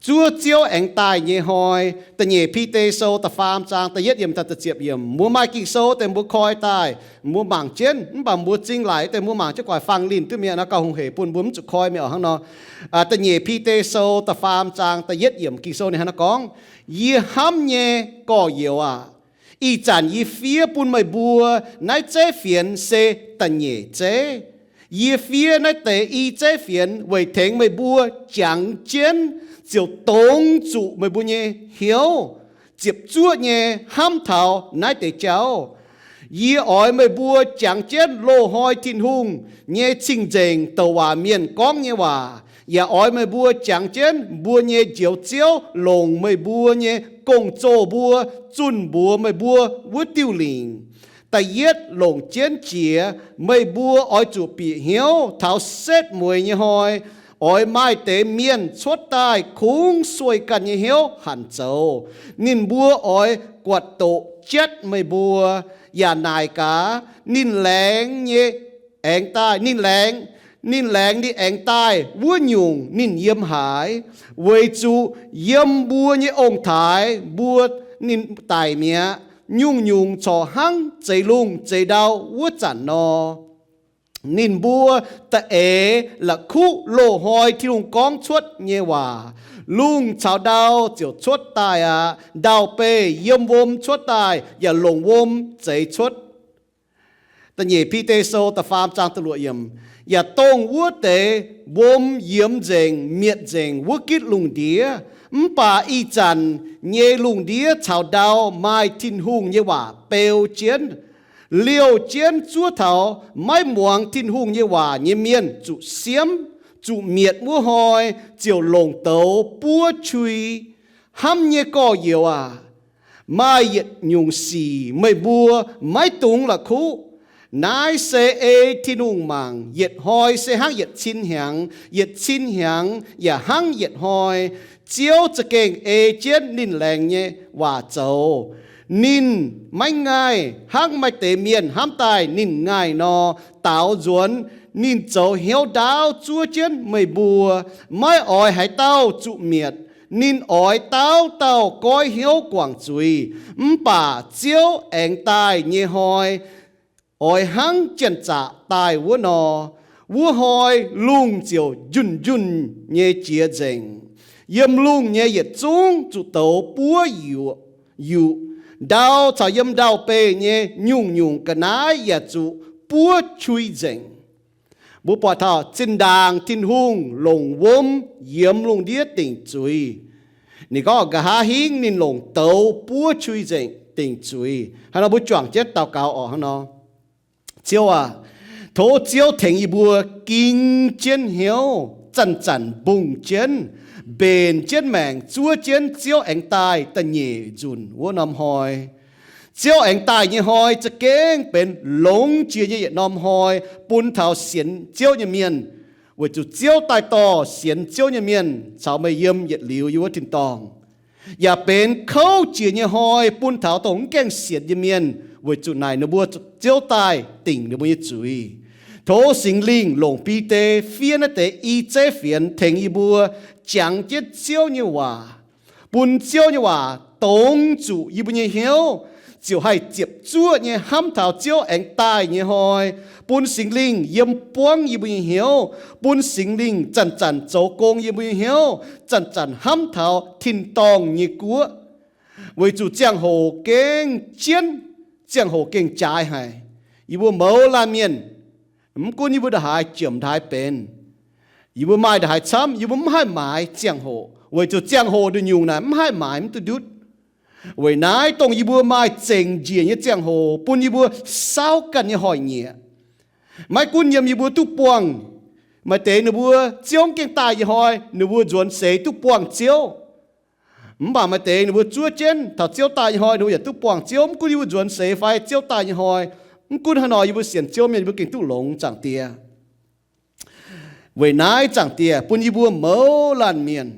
Zuov Ziouv aengx daaih nyei hnoi. Da'nyeic Bide Sou da'faam zaang da'yietv yiemc taux da'ziepc yiemc. Mbuo maaih Ging-Sou deix mbuo koi daaih, mbuo mangc jienv, mv baac mbuo zingh laic deix mbuo mangc jienv guaax fangx linh duqv mi'aqv nor, gauh hungh hec bun mbuo mv zuqc koi mi'aqv oc. Hnangv nor, da'nyeic Bide Sou da'faam zaang da'yietv yiemc Ging-Sou ninh hnangv naaiv gorngv, Yie hnamv nyei gorx-youz aah! Ih zanc yie fiev bun meih mbuo naaiv zeiv fienx se da'nyeic zeiv. Yie fiev naaiv deix i zeiv fienx weic tengx meih mbuo jangx jienv ziouc dongz zuqc meih mbuo nyei hnyouv ziepc zuoqv nyei hnamv taux naaiv deix jauv. Yie oix meih mbuo jangx jienv loz-hnoi Tin-Hungh nyei cing-nzengc douc waac mienh gorngv nyei waac, yaac oix meih mbuo jangx jienv mbuo nyei Njoux Ziouv longc meih mbuo nyei gong-zoh mbuo zunh mbuox meih mbuo wuov diuh lingc. Da'yietv longc jienv jiex, meih mbuo oix zuqc bieqc hnyouv taux setv mueiz nyei hnoi, oix maaih deix mienh cuotv daaih kungx sueih ganh nyei hnyouv hanc zoux. Ninh mbuo oix guatc doqc jatv meih mbuo, yaac naaic gaax, Ninh laengz nyei aengx daaih, ninh laengz, ninh laengz ninh aengx daaih wuov nyungc ninh yiem haaix? Weic zuqc yiem mbuo nyei ong-taaix mbuo ninh daic mi'aqv. Nyungc-nyungc corc hnangv zeix lungh zeix ndau wuov zanc nor. Ninh mbuo da'eix la'kuqv loz-hnoi Tin-Hungh gorngv cuotv nyei waac. Lungh caux ndau ziouc cuotv daaih aqv. Ndau-beih yiem wuom cuotv daaih, yaac longc wuom zeix cuotv. Da'nyeic Bide Sou da'faam zaang da'luoqc yiemc, Yaac dongh wuov deix wuom yiemx nzengc, mietc nzengc wuov gitv lungh ndiev. Mv baac ih zanc nyei lungh ndiev caux ndau maaih Tin-Hungh nyei waac beu jienv. Liouh jienv zuov taux maiv muangx Tin-Hungh nyei waac nyei mienh zuqc siemv, zuqc mietc wuov hnoi ziouc longc douz buov qui. Hnamv nyei gorx-youz aac, maaih yietc nyungc sic meih mbuo maiv dungx la'kuqv. Naaiv se ei Tin-Hungh mangc. Yietc hnoi se hnangv yietc cin hnyangx, yietc cin hnyangx yaac hnangv yietc hnoi. Ziouv za'gengh ei jienv ninh laengz nyei waac zoux. Ninh maiv ngaih hnangv maaih deix mienh hnamv daaih ninh ngaih nor. Daaux nzuonx, ninh zoux hnyouv ndaauv zuov jienv meih mbuo. Maiv oix haaix dauh zuqc mietc. Ninh oix dauh dauh goiv hnyouv guangc zuiz. Mv baac Ziouv aengx daaih nyei hnoi oix hnangv janx-zaqc daaih wuov nor. Wuov hnoi lungh ziouc njunh njunh nyei jiex nzengc. Yiem lungh nyei yietc zungv zuqc douz buov yuqc. Ndau caux yiem ndau-beih nyei nyungc-nyungc ga'naaiv yaac zuqc buov qui nzengc. Mbuo buatc taux zinh ndaangc Tin-Hungh longc wuom yiemx lungh ndiev dingc zuiz. Ninh gorngv nqa'haav hingv ninh longc douz buov qui nzengc dingc zuiz. Hnangv nor mbuo juangc jienv daux gaux oc. Hnangv nor, Ziouv aac, tov Ziouv tengx yie mbuo ging jienv hnyouv, zanc-zanc mbungh jienv, mbenc jienv maengc zuov jienv Ziouv aengx daaih da'nyeic nzunc wuov norm hnoi. Ziouv aengx daaih nyei hnoi za'gengh benx longx jiex nyei yietc norm hnoi bun taux sienx Ziouv nyei mienh, weic zuqc Ziouv daaih dorh sienx Ziouv nyei mienh caux meih yiem yietc liuz yiem wuov tin-dorngh. Yaac benx kouv jiex nyei hnoi bun taux dongh mv gaengh sienx nyei mienh, weic zuqc naaic ninh mbuo Ziouv daaih dingc ninh mbuo nyei zuiz. Tov Singx Lingh longc Bide fiev naaiv deix i zeiv fienx tengx yie mbuo jangx jienv Ziouv nyei waac, bun Ziouv nyei waac dongz zuqc yie mbuo nyei hnyouv, ziouc haih ziepc zuoqv nyei hnamv taux Ziouv aengx daaih nyei hnoi. Bun Singx Lingh yiem buangv yie mbuo nyei hnyouv, bun Singx Lingh zanc-zanc zoux gong yie mbuo nyei hnyouv, zanc-zanc hnamv taux tin-dorngh nyei guoqv. Weic zuqc ziangh hoc gengh jienv, ziangh hoc gengh jaaix haic. Yie mbuo mouz laanh mienh, mv gunv yie mbuo ndongc haaix jomc ndongc haaix benx, yie mbuo maaih ndongc haaix camv, yie mbuo mv haih maaiz ziangh hoc, weic zuqc ziangh hoc nduqc nyungc naaic mv haih maaiz mv duqv ndutv. Weic naaiv dongh yie mbuo maaih zengc njiec nyei ziangh hoc bun yie mbuo saauv ganh nyei hoic nyieqc. Maiv gunv yiem yie mbuo duqv buangh, maaih deix ninh mbuo Ziouv mv gaengh daaih nyei hnoi ninh mbuo nzuonx seix duqv buangh Ziouv. Mv baac maaih deix ninh mbuo zuov jienv taux Ziouv daaih nyei hnoi ninh mbuo yaac duqv buangh Ziouv. Mv gunv yie mbuo nzuonx seix fai Ziouv daaih nyei hnoi, mv gunv haaix nor yie mbuo sienx Ziouv mienh yie mbuo gengh duqv longx, Zaangc Diex. Weic naaiv, Zaangc Diex, bun yie mbuo mouz laanh mienh,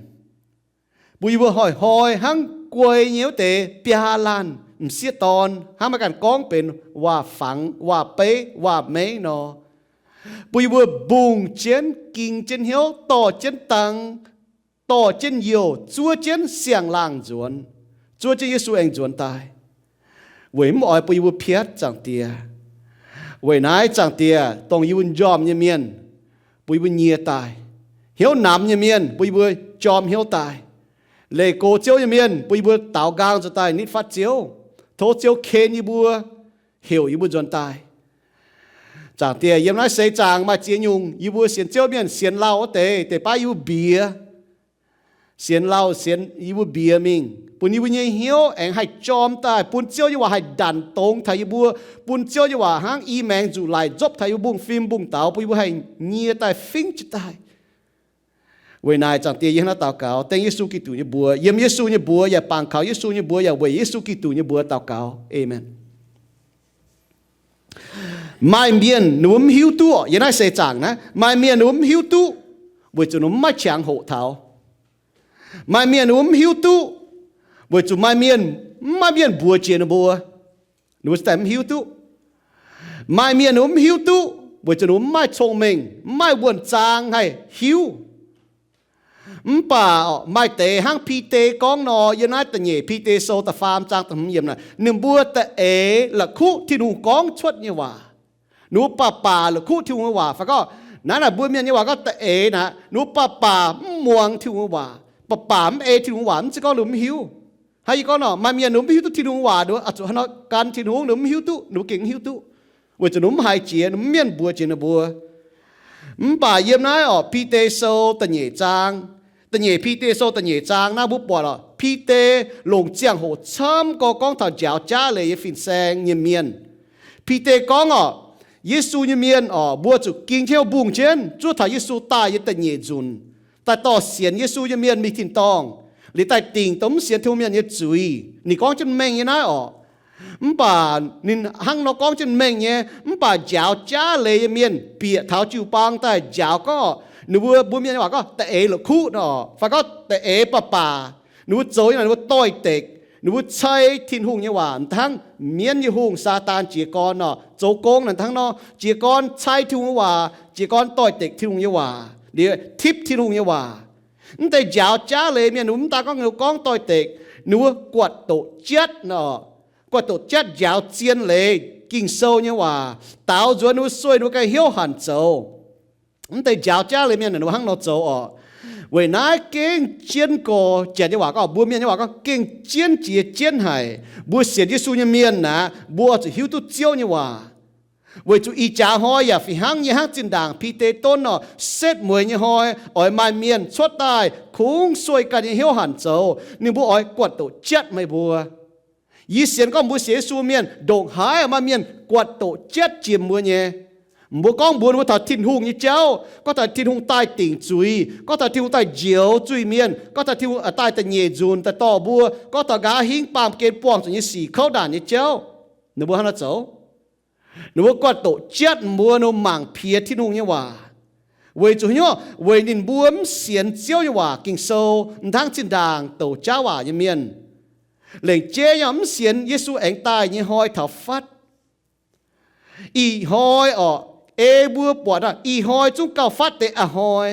bun yie mbuo hnoi-hnoi hnangv guei nyei wuov deix biaa laanh m'sieqv dorn, hnangv maiv ganh gorngv benx waac-fangx, waac-beiv, waac-meiv nor, bun yie mbuo mbungh jienv, ging jienv hnyouv, dorh jienv dang, dorh jienv youh, zuov jienv siang-laangh nzuonx, zuov jienv Yesu aengx nzuonx daaih, weic mv oix bun yie mbuo piatv, Zaangc Diex. Weic naaiv, Zaangc Diex, dongh yie mbuo njormh nyei mienh, bun yie mbuo nyie daaih. Hnyouv namx nyei mienh, bun yie mbuo jorm hnyouv daaih. Leih gox Ziouv nyei mienh, bun yie mbuo daaux nqaang nzuonx daaih nitv fatv Ziouv. Tov Ziouv ken yie mbuo, heuc yie mbuo nzuonx daaih. Zaangc Diex, yiem naaiv seix zaangc maaih ziex nyungc yie mbuo sienx Ziouv mienh sienx lauh wuov deix, deix baav yie mbuo mbiex. Sienx lauh sienx yie mbuo mbiex mingh, bun yie mbuo nyei hnyouv aengx haih jorm daaih, bun Ziouv nyei waac haih ndanc dongz taux yie mbuo, bun Ziouv nyei waac hnangv i maengx nzuqc laic nzopv taux yie mbuo mbungv-fim mbungv-daux, bun yie mbuo haih nyie daaih fingv jiez daaih. Weic naaic, Zaangc Diex, yie hnangv naaiv daux gaux dengv Yesu Giduc nyei mbuox, yiem Yesu nyei mbuox yaac bangc kaux Yesu nyei mbuox, yaac weic Yesu Giduc nyei mbuox daux gaux. Aamen. Maaih mienh ninh mbuo mv hiuv duqv, yiem naaiv seix zaangc naaiv, maaih mienh ninh mbuo mv hiuv duqv, weic zuqc ninh mbuo mv maaih qangx hoqc taux. Maaih mienh ninh mbuo mv hiuv duqv, weic zuqc maaih mienh, mv maaih mienh mbuox jiex ninh mbuo, ninh mbuo ziouc mv hiuv duqv. Maaih mienh ninh mbuo mv hiuv duqv, weic zuqc ninh mbuo mv maaih cong-mengh, mv maaih wuonh zaang haih hiuv. Mv baac maaih deix hnangv Bide gorngv nor, yiem naaiv da'nyeic Bide Sou da'faam zaang da'hmz yiemc naaic, ninh mbuo da'eix la'kuqv Tin-Hungh gorngv cuotv nyei waac. Ninh mbuo baac baac la'kuqv Tin-Hungh nyei waac. Fai gorngv naaiv naaic mbuo mienh nyei waac gorngv da'eix naaic, ninh mbuo baac baac mv muangx Tin-Hungh nyei waac, baac baac mv ei Tin-Hungh nyei waac, mv zeiz gorngv ninh mbuo mv hiuv. Hnangv yie gorngv nor, maaih mienh ninh mbuo mv hiuv duqv Tin-Hungh nyei waac, ninh mbuo zuqc hnangv nor gan Tin-Hungh, ninh mbuo mv hiuv duqv, ninh mbuo gengh mv hiuv duqv, weic zuqc ninh mbuo mv haiz jiex, ninh mbuo mv mienh mbuox jiex ninh mbuo. Mv baac yiem naaiv orqc, Bide Sou da'nyeic zaang, da'nyeic Bide Sou da'nyeic zaang naaiv mbuo buatc orqc, Bide longc ziangh hoc camv gorx gorngv taux njaaux jaav leiz nyei fin-saeng nyei mienh. Bide gorngv orqc, Yesu nyei mienh orqc, mbuo zuqc ging jienv hnyouv mbungh jienv zuov taux Yesu daaih nyei da'nyeic nzunc, daaih dorh sienx Yesu nyei mienh mingh tin-dorngh, liuz daaih dingc dongh mv sienx Tin-Hungh mienh nyei zuiz. Ninh gorngv jienv mengh nyei naaiv orqc. Mv baac ninh hnangv nor gorngv jienv mengh nyei, mv baac njaaux jaav leiz nyei mienh bieqc taux jiu-baang daaih njaaux gorngv, ninh mbuo, mbuo mienh nyei waac gorngv da'eix la'kuqv nor, fai gorngv da'eix baac baac, ninh mbuo zoux nyei naaic ninh mbuo doix-dekc, ninh mbuo cai Tin-Hungh nyei waac, hnangv mienv nyei hungh, Saadaan jiez gorn nor, zoux gong naaic hnangv nor, jiez gorn cai Tin-Hungh nyei waac, jiez gorn doix-dekc Tin-Hungh nyei waac, liuz tipv Tin-Hungh nyei waac. Mv deix njaaux jaav leiz mienh, ninh mbuo mv daan gorngv ninh mbuo gorngv doix-dekc, ninh mbuo guatc doqc jatv nor, guatc doqc jatv njaaux zien leiz Ging-Sou nyei waac, daaux nzuonx ninh mbuo sueih ninh mbuo ganh hnyouv hanc zoux. Mv deix njaaux jaav leiz mienh ninh mbuo hnangv nor zoux orqc. Weic naaiv gengh jienv gorx, janx nyei waac gorngv, mbuo mienh nyei waac gorngv gengh jienv jiex jienv haic. Mbuo sienx Yesu nyei mienh naaic, mbuo zuqc hiuv duqv Ziouv nyei waac. Weic zuqc ih jaax hnoi yaac fih hnangv nyei, hnangv zinh ndaangc Bide donv nor, setv mueiz nyei hnoi oix maaih mienh cuotv daaih kungx sueih ganh nyei hnyouv hanc zoux, ninh mbuo oix guatc doqc jatv meih mbuo. Yie sienx gorngv mbuo sienx Yesu mienh ndongc haaix maaih mienh guatc doqc jatv jiex mbuo nyei. Mbuo gorngv mbuox ninh mbuo taux Tin-Hungh nyei jauv, gorngv taux Tin-Hungh daaih dingc zuiz, gorngv taux Tin-Hungh daaih njoux zuiz-mienh, gorngv taux Tin-Hungh daaih da'nyeic nzunc daaih dorh mbuo, gorngv taux nqa'haav hingv baamh gen buangh zuqc nyei sic kouv ndaanc nyei jauv. Ninh mbuo hnangv naaiv zoux. Ninh mbuo guatc doqc jatv mbuo, ninh mbuo mangc piex Tin-Hungh nyei waac. Weic zuqc haaix nyungc? Weic ninh mbuo mv sienx Ziouv nyei waac Ging-Sou, hnangv zinh ndaangc douc jaav waac nyei mienh. Lengc jeiv nyei mv sienx Yesu aengx daaih nyei hnoi taux fatv. Ih hnoi orqc, ei mbuo buatc ih hnoi zungv gauh fatv deix a'hnoi.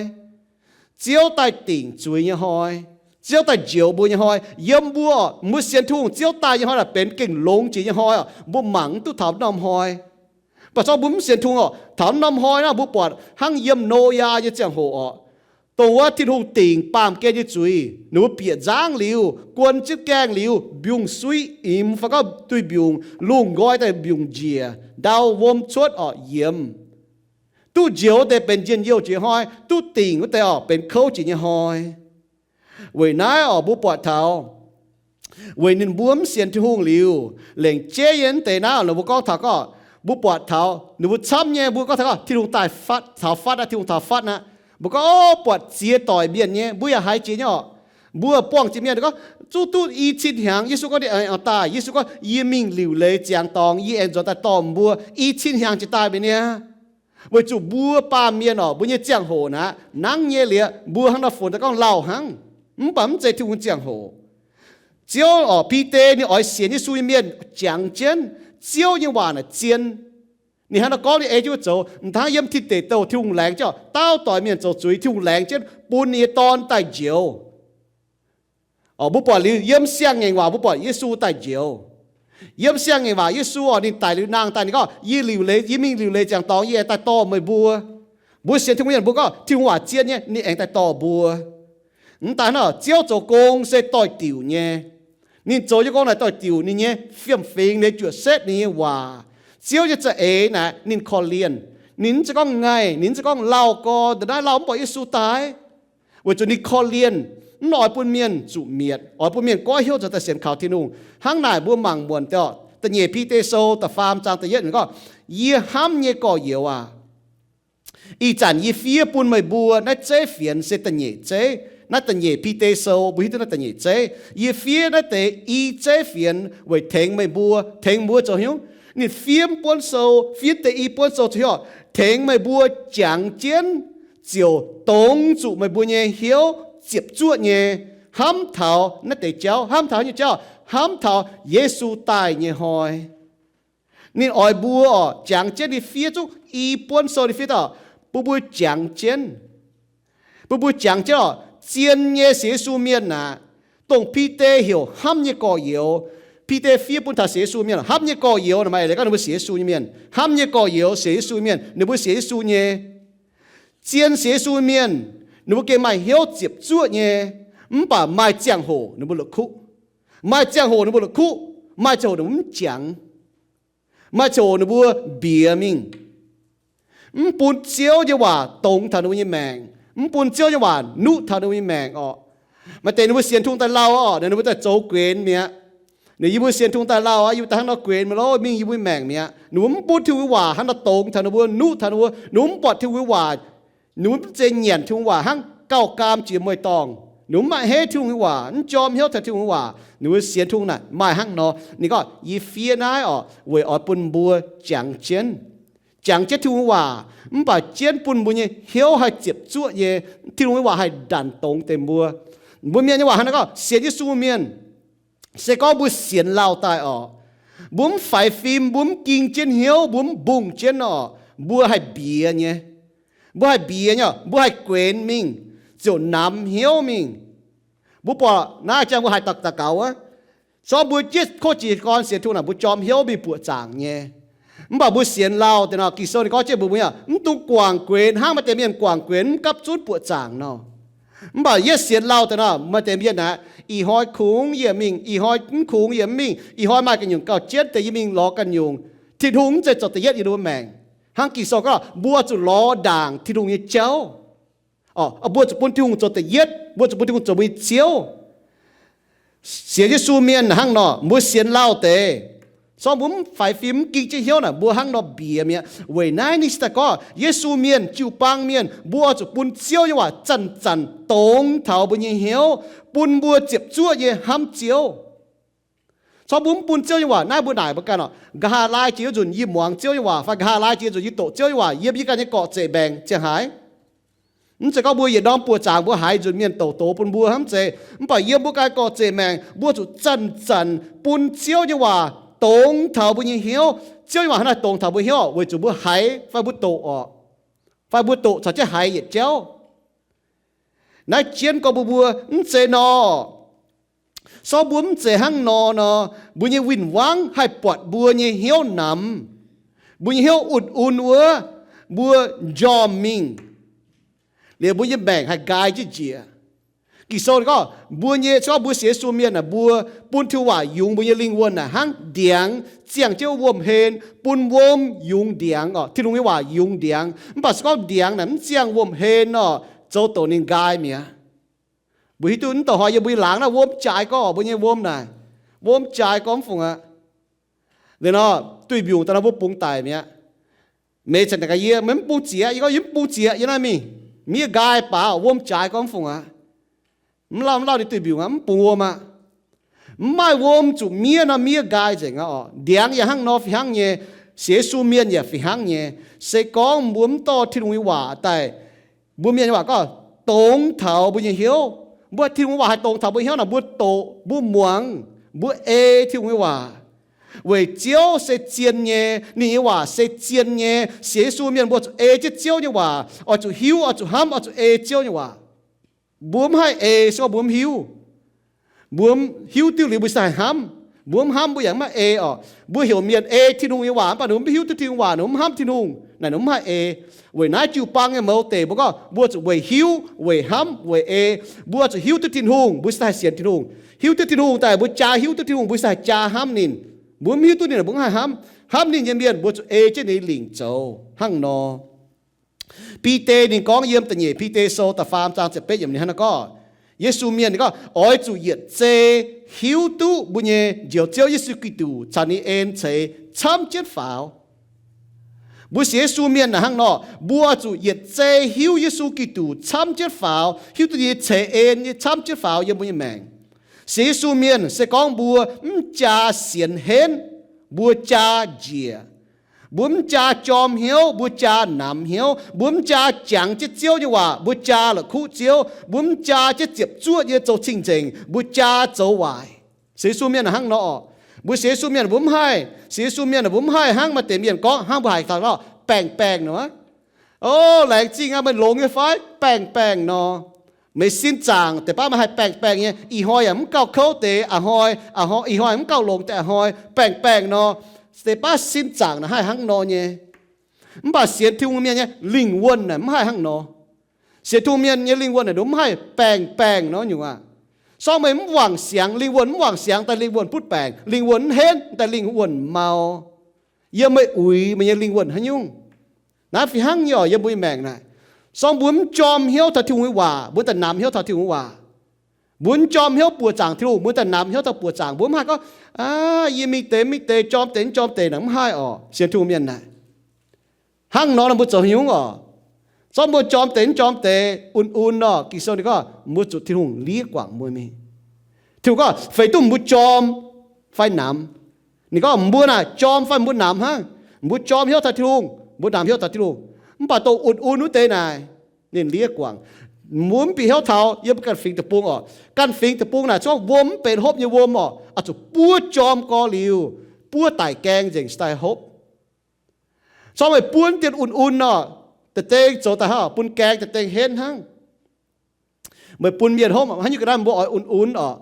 Ziouv daaih dingc zuiz nyei hnoi, Ziouv daaih njoux mbuo nyei hnoi. Yiem mbuo orqc, mbuo sienx Tin-Hungh, Ziouv daaih nyei hnoi naaic benx gengh longx jiex nyei hnoi orqc. Mbuo mangc mv duqv taux norm hnoi. Mv baac zorqv mbuo mv sienx Tin-Hungh orqc, taux norm hnoi naaiv mbuo buatc hnangv yiem Noyaa nyei ziangh hoc orqc, dongh wuov Tin-Hungh dingc baamh gen nyei zuiz, ninh mbuo bieqc nzangv liuz, guon zipv gaengh liuz, mbiungc-suiv imx fai gorngv duih mbiungc lungh nqoi daaih mbiungc njiec, ndau wuom cuotv orqc yiemx. Duqv njoux wuov deix benx njien-youh jiex hnoi, duqv dingc wuov deix orqc benx kouv jiex nyei hnoi. Weic naaiv orqc mbuo buatc taux, weic ninh mbuo mv sienx Tin-Hungh liuz, lengc jeiv nyei deix naaiv ninh mbuo gorngv taux gorngv, mbuo buatc taux ninh mbuo camv nyei, mbuo gorngv taux gorngv Tin-Hungh daaih fatv, taux fatv aqv, Tin-Hungh taux fatv aqv. Mbuo gorngv, o, buatc ziex doic mienh nyei, mbuo yaac haiz jiex nyei orqc. Mbuo buangh jiex mienh gorngv, zuqc duqv i cin hnyangx, Yesu gorngv ninh aengx daaih. Yesu gorngv, yie mingh liuc leiz ziangx dorngx, yie aengx nzuonx daaih dorh mbuo. I cin hnyangx jiex daaih mi'aqv. Weic zuqc mbuo baamh mienh orqc, mbuo nyei ziangh hoc naaiv nangv nyei liuz, mbuo hnangv nor funx daaih gorngv lauh hnangv. Mv baac mv zeiz Tin-Hungh ziangh hoc. Ziouv orqc, Bide ninh oix sienx Yesu nyei mienh jangx jienv Ziouv nyei waac naaic zien. Ninh hnangv nor gorngv, ninh ei jienv mbuo zoux. M'daaih hnangv yiem tin deic douh Tin-Hungh laengz jienv, daauh doic mienh zoux zuiz, Tin-Hungh laengz jienv bun ninh nyei Dorn daaih njoux. Mbuo buatc liuz yiem Siang-Ngaengc Waac mbuo buatc Yesu daaih njoux. Yiem Siang-Ngaengc Waac Yesu oc, ninh daic liuz nangh daaih, ninh gorngv, Yie liuc leiz, yie mingh liuc leiz ziangx dorngx, yie aengx daaih dorh meih mbuo. Mbuo sienx Tin-Hungh mienh mbuo gorngv Tin-Hungh waac zien nyei, ninh aengx daaih dorh mbuo. M'daaih hnangv Ziouv zoux gong se doix-diuc nyei. Ninh zoux nyei gong naaic doix-diuc, ninh nyei fiem-fingx, ninh nyei juoqc setv, ninh nyei waac, Ziouv nyei za'eix naaic ninh korv-lienh. Ninh mv zeiz gorngv ngaih, ninh mv zeiz gorngv lauh gorx, nda'naaiv lauh mv buatc Yesu daaih. Weic zuqc ninh korv-lienh, mv oix bun mienh zuqc mietc, oix bun mienh goiv hnyouv zoux daaih sienx kaux Tin-Hungh. Hnangv naaic mbuo mangc muonc daaih, da'nyeic Bide Sou da'faam zaang da'yietv ninh gorngv, Yie hnamv nyei gorx-youz aac, ih zanc yie fiev bun meih mbuo naaiv zeiv fienx se da'nyeic zeiv. Naaiv da'nyeic Bide Sou, mbuo hiuv duqv naaiv da'nyeic zeiv. Yie fiev naaiv deix i zeiv fienx weic tengx meih mbuo. Tengx mbuo zoux haaix nyungc? Ninh fiev mv buonv sou, fiev deix i buonv sou zoux haaix nyungc? Tengx meih mbuo jangx jienv ziouc dongz zuqc meih mbuo nyei hnyouv ziepc zuoqv nyei, hnamv taux naaiv deix jauv, hnamv taux nyei jauv, hnamv taux Yesu daaih nyei hnoi. Ninh oix mbuo oc, jangx jienv, ninh fiev zungv i buonv sou, ninh fiev daaih, bun mbuo jangx jienv, bun mbuo jangx jienv oc, zien nyei sienx Yesu mienh aac, dongh Bide heuc hnamv nyei gorx-youz. Bide fiev bun taux sienx Yesu mienh, hnamv nyei gorx-youz naaic maaih eix leiz gorngv ninh mbuo sienx Yesu nyei mienh. Hnamv nyei gorx-youz, sienx Yesu mienh, ninh mbuo sienx Yesu nyei. Zien sienx Yesu mienh, ninh mbuo gengh maaih hnyouv ziepc zuoqv nyei, mv baac maaih ziangh hoc ninh mbuo la'kuqv. Maaih ziangh hoc ninh mbuo la'kuqv, maaih ziangh hoc ninh mbuo mv jangx, maaih ziangh hoc ninh mbuo mbiex mingh, mv bun Ziouv nyei waac dongz taux ninh mbuo nyei maengc, mv bun Ziouv nyei waac nuqv taux ninh mbuo nyei maengc orqc. Maaih deix ninh mbuo sienx Tin-Hungh daaih lauh orqc, ninh mbuo daaih zoux guenx mi'aqv. Ninh yie mbuo sienx Tin-Hungh daaih lauh aqv, yie mbuo daaih hnangv nor guenx mi'aqv lorqc, mingh yie mbuo maengc mi'aqv. Ninh mbuo mv bun Tin-Hungh nyei waac hnangv nor dongz taux ninh mbuo, nuqv taux ninh mbuo. Ninh mbuo mv buatc Tin-Hungh nyei waac, ninh mbuo mv zeiz nyanc Tin-Hungh waac hnangv gauh gaam jiex mueiz-dorngh. Ninh mbuo mv maaih heiv Tin-Hungh nyei waac, mv jorm hnyouv taux Tin-Hungh nyei waac. Ninh mbuo sienx Tin-Hungh naaic maaih hnangv nor. Ninh gorngv, Yie fiev naaiv orqc, weic oix bun mbuo jangx jienv, jangx jienv Tin-Hungh nyei waac, mv baac jienv bun mbuo nyei hnyouv haih ziepc zuoqv nyei. Tin-Hungh nyei waac haih ndanc dongz deix mbuo. Mbuo mienh nyei waac hnangv naaiv gorngv, sienx Yesu mienh, se gorngv mbuo sienx lauh daaih orqc, mbuo mv faix fim, mbuo mv ging jienv hnyouv, mbuo mv mbungh jienv orqc, mbuo haih mbiex nyei. Mbuo haih mbiex nyei, mbuo haih guenx mingh, ziouc namx hnyouv mingh. Mbuo buatc naaiv jangx mbuo haiz daux, daux gaux wuov, se gorngv mbuo jienv koqv jiez gorn sienx Tin-Hungh naaic, mbuo jorm hnyouv mingh buoqc zaangc nyei. Mv baac mbuo sienx lauh deix nor, Ging-Sou ninh gorngv jienv mbuox mbuo, mv dungx guangc guenx hnangv maaih deix mienh guangc guenx mv gapv zunv buoqc zaangc nor. Mv baac yie sienx lauh deix nor, maaih deix mienh aeqv, ih hnoi kungx yie mingh, ih hnoi mv kungx yie mv mingh, ih hnoi maaih ganh nyungc gauh jienv deix yie mingh lorz ganh nyungc. Tin-Hungh mv zeiz zoux da'yietv yiem mbuo maengc. Hnangv Ging-Sou gorngv, mbuo zuqc lorz ndaangc Tin-Hungh nyei jauv. Mbuo zuqc bun Tin-Hungh zoux da'yietv, mbuo zuqc bun Tin-Hungh zoux mbuo nyei Ziouv. Sienx Yesu mienh hnangv nor, mbuo sienx lauh deix, se gorngv mbuo mv faix fim, mv ging jienv hnyouv naaic, mbuo hnangv nor mbiex mi'aqv. Weic naaiv ninh cingx daaih gorngv, Yesu mienh, jiu-baang mienh, mbuo oix zuqc bun Ziouv nyei waac zanc-zanc dongz taux mbuo nyei hnyouv, bun mbuo ziepc zuoqv nyei hnamv Ziouv. Se gorngv mbuo mv bun Ziouv nyei waac, naaiv mbuo naaic mbuo ganh orqc, nqa'haav laai jiex wuov nzunc yie muangx Ziouv nyei waac, fai nqa'haav laai jiex nzunc yie doqc Ziouv nyei waac yiem yie ganh nyei gorqv-zeqc maengc ziangh haaix. Mv zeiz gorngv mbuo yietc norm buoqc zaangc mbuo haiz nzunc mienh doqc doz bun mbuo hnangv, mv zeiz. Mv baac yiem mbuo ganh gorqv-zeqc maengc, mbuo zuqc zanc-zanc bun Ziouv nyei waac dongz taux mbuo nyei hnyouv. Ziouv nyei waac hnangv naaiv dongz taux mbuo hnyouv weic zuqc mbuo haiz fai mbuo doqc orqc, fai mbuo doqc caux jienv haiz yietc jauv. Naaiv jienv gorngv mbuo, mbuo mv zeiz nor. Se gorngv mbuo mv zeiz hnangv nor nor, mbuo nyei win-wangv haih buatc mbuo nyei hnyouv namx, mbuo nyei hnyouv un-un wuov, mbuo njormh mingh, liuz mbuo nyei maengc haih nqaai jienv njiec. Ging-Sou gorngv mbuo nyei, se gorngv mbuo sienx Yesu mienh aeqv, mbuo bun Tin-Hungh waac yungz mbuo nyei lingh wuonh naaic hnangv ndiangx ziangh jienv wuom-hlen bun wuom yungz ndiangx orqc. Tin-Hungh nyei waac yungz ndiangx. Mv baac se gorngv ndiangx naaic mv ziangh wuom-hlen orqc, zoux doqc ninh nqaai mi'aqv. Mbuo hiuv duqv mv douh hnoi yiem mbuo nyei laangz naaiv wuom jaaix gorx, mbuo nyei wuom naaic, wuom jaaix gorx mv fungc aqv. Liuz nor, duih mbiungc daaih nor mbuo bungx daic mi'aqv. Meix zanc naaic gaax yie, meih mv bungx zieqv, yie gorngv yie mv bungx zieqv, yie naaiv mingh, miev nqaai baac wuom jaaix gorx mv fungc aqv. Mv lauh mv lauh ninh duih mbiungc aqv, mv bungx wuom aqv. Mv maaih wuom zuqc miev nor miev nqaai nzengc aqv orqc. Ndiangx yaac hnangv nor fih hnangv nyei, sienx Yesu mienh yaac fih hnangv nyei. Se gorngv mbuo mv dorh Tin-Hungh nyei waac daaih, mbuo mienh nyei waac gorngv dongz taux mbuo nyei hnyouv. Mbuo Tin-Hungh nyei waac haih dongz taux mbuo hnyouv naaic, mbuo doqc, mbuo muangx, mbuo ei Tin-Hungh nyei waac. Weic Ziouv se zien nyei, ninh nyei waac se zien nyei. Sienx Yesu mienh mbuo zuqc ei jienv Ziouv nyei waac, oix zuqc hiuv, oix zuqc hnamv, oix zuqc ei Ziouv nyei waac. Mbuo mv haih ei se gorngv mbuo mv hiuv. Mbuo mv hiuv diuv liuz mbuo se haih hnamv. Mbuo mv hnamv mbuo yaac mv haih ei orqc. Mbuo heuc mienh ei Tin-Hungh nyei waac mv baac ninh mbuo mv hiuv duqv Tin-Hungh waac, ninh mbuo mv hnamv Tin-Hungh naaic, ninh mbuo mv haih ei. Weic naaiv jiu-baang nyei mouz deic mbuo gorngv mbuo zuqc weic hiuv, weic hnamv, weic ei. Mbuo zuqc hiuv duqv Tin-Hungh mbuo se haih sienx Tin-Hungh. Hiuv duqv Tin-Hungh daaih mbuo jaa hiuv duqv Tin-Hungh mbuo se haih jaa hnamv ninh. Mbuo mv hiuv duqv ninh mbuo mv haih hnamv. Hnamv ninh nyei mienh mbuo zuqc ei jienv ninh nyei lingc zoux hnangv nor. Bide ninh gorngv yiem da'nyeic Bide Sou da'faam zaang ziepc betv yiemc ninh hnangv naaiv gorngv, Yesu mienh ninh gorngv, oix zuqc yietc zei hiuv duqv mbuo nyei Njoux Ziouv Yesu Giduc caux ninh en ceix camv jienv faaux. Mbuo sienx Yesu mienh naaic hnangv nor, mbuo zuqc yietc zei hiuv Yesu Giduc camv jienv faaux, hiuv duqv ninh nyei ceix en nyei camv jienv faaux yiem mbuo nyei maengc. Sienx Yesu mienh se gorngv mbuo mv jaa sienx henv, mbuo jaa njiec. Mbuo mv jaa jorm hnyouv, mbuo jaa namx hnyouv. Mbuo mv jaa jangx jienv Ziouv nyei waac, mbuo jaa la'kuqv Ziouv. Mbuo mv jaa jienv ziepc zuoqv nyei zoux cing-nzengc, mbuo jaa zoux waaic. Sienx Yesu mienh hnangv nor oc. Mbuo sienx Yesu mienh mbuo mv haih, sienx Yesu mienh mbuo mv haih hnangv maaih deix mienh gorngv hnangv mbuo haiz taux nor, baengh-baengh nor, o, laengz zingh aqv, meih longx nyei fai? Baengh-baengh nor. Meih sin zaangc deix baav meih haih baengh-baengh nyei, ih hnoi yaac mv gauh kouv deix a'hnoi, ih hnoi mv gauh longx deix a'hnoi, baengh-baengh nor. Deix baav sin zaangc naaic haih hnangv nor nyei. Mv baac sienx Tin-Hungh mienh nyei lingh wuonh naaic mv haih hnangv nor. Sienx Tin-Hungh mienh nyei lingh wuonh naaic mv haih baengh-baengh nor nyungc aqv. Sorng meih mv wangc siangx, lingh wuonh mv wangc siangx daaih lingh wuonh butv baengc, lingh wuonh mv henv daaih lingh wuonh mau. Yiem meih uix meih nyei lingh wuonh haaix nyungc. Naaiv fih hnangv nyei oc, yiem mbuo nyei maengc naaic. Sorng mbuo mv jorm hnyouv taux Tin-Hungh nyei waac, mbuo daaih namx hnyouv taux Tin-Hungh nyei waac. Mbuo mv jorm hnyouv buoqc zaangc Tin-Hungh, mbuo daaih namx hnyouv taux buoqc zaangc. Mbuo mv haih gorngv, aa, yie mingh deix mingh deix, jorm deix mv jorm deix naaic mv haih oc, sienx Tin-Hungh mienh naaic. Hnangv nor mbuo zoux haaix nyungc oc? Zorqv mbuo jorm deix mv jorm deix, un-un nor, Ging-Sou ninh gorngv mbuo zuqc Tin-Hungh liev guangc mbuo mingh. Tin-Hungh gorngv feix duqv mbuo jorm fai namx. Ninh gorngv mbuo naaic jorm fai mbuo namx hnangv. Mbuo jorm hnyouv taux Tin-Hungh, mbuo namx hnyouv taux Tin-Hungh. Mv baac dongh un-un wuov deix naaic, ninh liev guangc. Mbuo mv bieqc hnyouv taux yiem ganh fingx deic-bung oc. Ganh fingx deic-bung naaic, zorqv wuom mv benx hopv nyei wuom oc, oix zuqc buov jorm gorx liuz, buov daic gaeng nzengc daaih hopv. Zorqv meih buov dien un-un nor, da'deng zoux daaih hnangv, bun gaeng da'deng henv hnangv. Meih bun mienh hopv haaix nyungc ga'naaiv mbuo oix un-un oc.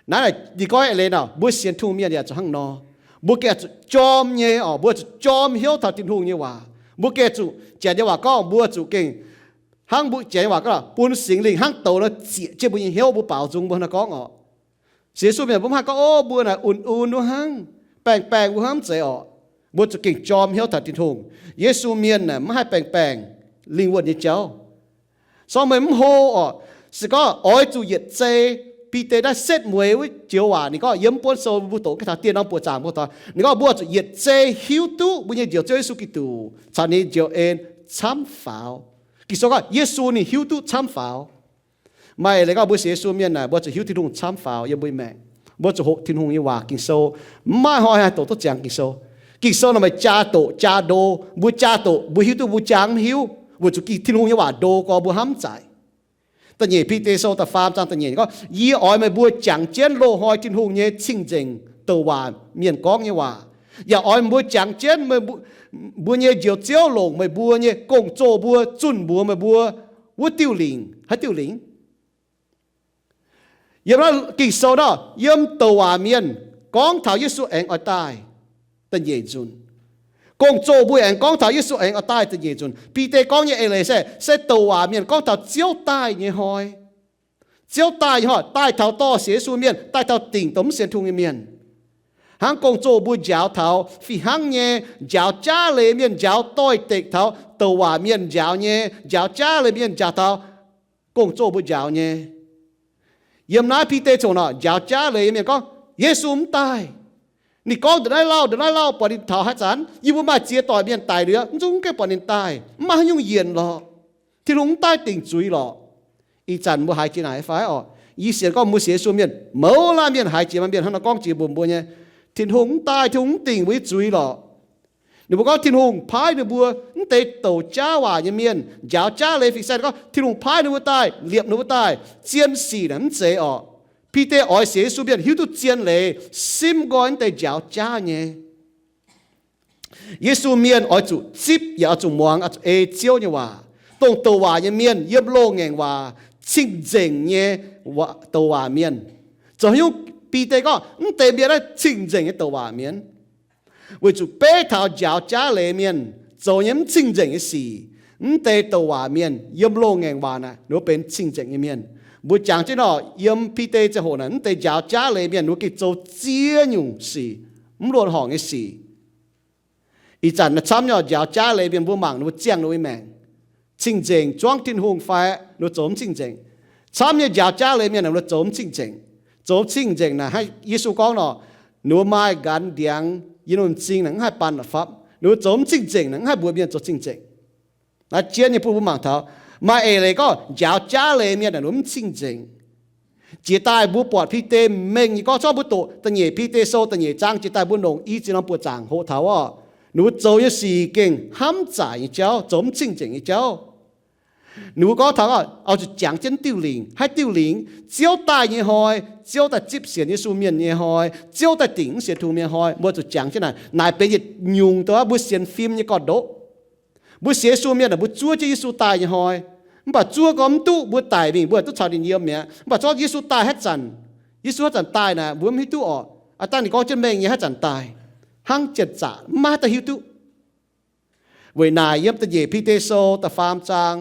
Naaiv ninh goiv eix leiz nor, mbuo sienx Tin-Hungh mienh yaac zuqc hnangv nor. Mbuo gengh zuqc jorm nyei oc, mbuo zuqc jorm hnyouv taux Tin-Hungh nyei waac. Mbuo gengh zuqc, Janx nyei waac gorngv mbuo zuqc gengh hnangv mbuo Janx nyei waac gorngv bun Singx Lingh hnangv douz nor zieqc jienv mbuo nyei hnyouv, mbuo baaux nzung mbuo hnangv gorngv oc. Sienx Yesu mienh mbuo mv haih gorngv, o, mbuo naaic un-un wuov hnangv, baengh-baengh wuov hnangv, mv zeiz oc. Mbuo zuqc gengh jorm hnyouv taux Tin-Hungh. Yesu mienh naaic mv haih baengh-baengh lingh wuonh nyei jauv. Sorng meih mv hlo oc. Se gorngv oix zuqc yietc zei, Bide naaiv setv mueiz wuov joux waac ninh gorngv yiem buonv sou mbuo doqc ga'taux dieh norm buoqc zaangc mbuo doic, ninh gorngv mbuo zuqc yietc zei hiuv duqv mbuo nyei Njoux Ziouv Yesu Giduc caux ninh njoux en camv faaux. Ging-Sou gorngv Yesu ninh hiuv duqv camv faaux. Maaih leiz gorngv mbuo sienx Yesu mienh naaic, mbuo zuqc hiuv Tin-Hungh camv faaux yiem mbuo nyei maengc. Mbuo zuqc hoqc Tin-Hungh nyei waac Ging-Sou. Mv maaih hnoi haih doqc duqv ziangx Ging-Sou. Ging-Sou naaic maaih jaa doqc jaa ndo. Mbuo jaa doqc mbuo hiuv duqv, mbuo jaa mv hiuv, weic zuqc Ging, Tin-Hungh nyei waac ndo gorx mbuo hnamv mv zaic. Da'nyeic Bide Sou da'faam zaang da'nyeic gorngv, yie oix meih mbuo jangx jienv loz-hnoi Tin-Hungh nyei cing-nzengc douc waac mienh gorngv nyei waac, yaac oix meih mbuo jangx jienv mbuo nyei Njoux Ziouv longc meih mbuo nyei gong-zoh mbuo zunh mbuox meih mbuo wuov diuh lingc, haaix diuh lingc? Yiem naaiv Ging-Sou nor, yiem douc waac mienh gorngv taux Yesu aengx oix daaih da'nyeic nzunc. Gong-zoh mbuo aengx gorngv taux Yesu aengx oix daaih da'nyeic nzunc. Bide gorngv nyei eix leiz se, se douc waac mienh gorngv taux Ziouv daaih nyei hnoi. Ziouv daaih nyei hnoi, daaih taux dorh sienx Yesu mienh, daaih taux dingc dongh mv sienx Tin-Hungh nyei mienh. Hnangv gong-zoh mbuo njaaux taux fih hnangv nyei, njaaux jaav leiz mienh, njaaux doix-dekc taux douc waac mienh njaaux nyei, njaaux jaav leiz mienh njaaux taux gong-zoh mbuo njaaux nyei. Yiem naaiv Bide congx nor, njaaux jaav leiz mienh gorngv, Yesu mv daaih. Ninh gorngv ndongc naaiv lauh, ndongc naaiv lauh, buatc ninh taux haaix zanc, yie mbuo maaih ziex doic mienh daic liuz, mv zungv gaengh buatc ninh daaih. Mv maaih haaix nyungc yienc lorqc. Tin-Hungh mv daaih dingc zuiz lorqc. Ih zanc mbuo haiz jiex naaic fai oc? Yie sienx gorngv mbuo sienx Yesu mienh mouz laanh mienh haiz jiex maaih mienh hnangv nor gorngv jiex mbuox mbuo nyei, Tin-Hungh mv daaih, Tin-Hungh mv dingc mbuo nyei zuiz lorqc. Ninh mbuo gorngv Tin-Hungh paaiv ninh mbuo, mv deix douc jaav waac nyei mienh, njaaux jaav leiz fih saeng gorngv Tin-Hungh paaiv ninh mbuo daaih, liepc ninh mbuo daaih, zien sic naaic mv zeiz orqc. Bide oix sienx Yesu mienh hiuv duqv zien leiz, simv nqoi wuov deix njaaux jaav nyei. Yesu mienh oix zuqc zipv yaac oix zuqc muangx, oix zuqc ei Ziouv nyei waac. Dongh douc waac nyei mienh yiem loz-ngaengc waac cing-nzengc nyei douc waac mienh. Zoux haaix nyungc Bide gorngv mv deix mienh naaiv cing-nzengc nyei douc waac mienh? Weic zuqc beiv taux njaaux jaav leiz mienh zoux nyei mv cing-nzengc nyei sic, mv deix douc waac mienh yiem loz-ngaengc waac naaic ninh mbuo benx cing-nzengc nyei mienh. Mbuo jangx jienv nor, yiem Bide ziangh hoc naaic mv deix njaaux jaav leiz mienh ninh mbuo gengh zoux ziex nyungc sic, mv luonx horngc nyei sic. Ih zanc camv nyei njaaux jaav leiz mienh mbuo mangc ninh mbuo ziangh ninh mbuo nyei maengc. Cing-nzengc zuangv Tin-Hungh fai ninh mbuo zoux mv cing-nzengc? Camv nyei njaaux jaav leiz mienh ninh mbuo zoux mv cing-nzengc. Zoux mv cing-nzengc naaic hnangv Yesu gorngv nor, ninh mbuo maaih nqanx ndiangx yiem ninh mbuo m'zing naaic mv haih baan la'fapv. Ninh mbuo zoux mv cing-nzengc naaic mv haih mbuox mienh zoux cing-nzengc. Naaiv jienv nyei bun mbuo mangc taux maaih eix leiz gorngv njaaux jaav leiz mienh naaic ninh mbuo mv cing-nzengc. Jiex daaih mbuo buatc Bide mengh nyei gorngv, zorqv mbuo doqc da'nyeic Bide sou da'nyeic zaang jiex daaih mbuo longc i ziex norm buoqc zaangc hoqc taux orqc, ninh mbuo zoux nyei sic gengh hnamv zaaic nyei jauv, zoux mv cing-nzengc nyei jauv. Ninh mbuo gorngv taux oix zuqc jangx jienv diuh lingc. Haaix diuh lingc? Ziouv daaih nyei hnoi, Ziouv daaih zipv sienx Yesu mienh nyei hnoi, Ziouv daaih dingc mv sienx Tin-Hungh mienh hnoi, mbuo zuqc jangx jienv naaic. Naaic benx yietc nyungc dongh mbuo sienx fim nyei gorn-ndoqv. Mbuo sienx Yesu mienh aah, mbuo zuov jienv Yesu daaih nyei hnoi. Mv baac zuov gorngv mv duqv, mbuo daic mingh mbuo duqv caux ninh yiem mi'aqv. Mv baac zorqv Yesu daaih haaix zanc, Yesu haaix zanc daaih naaic mbuo mv hiuv duqv orqc. Aav dangh ninh gorngv jienv mengh nyei haaix zanc daaih, hnangv janx-zaqc mv maaih haaix dauh hiuv duqv. Weic naaic yiem da'nyeic Bide sou da'faam zaang,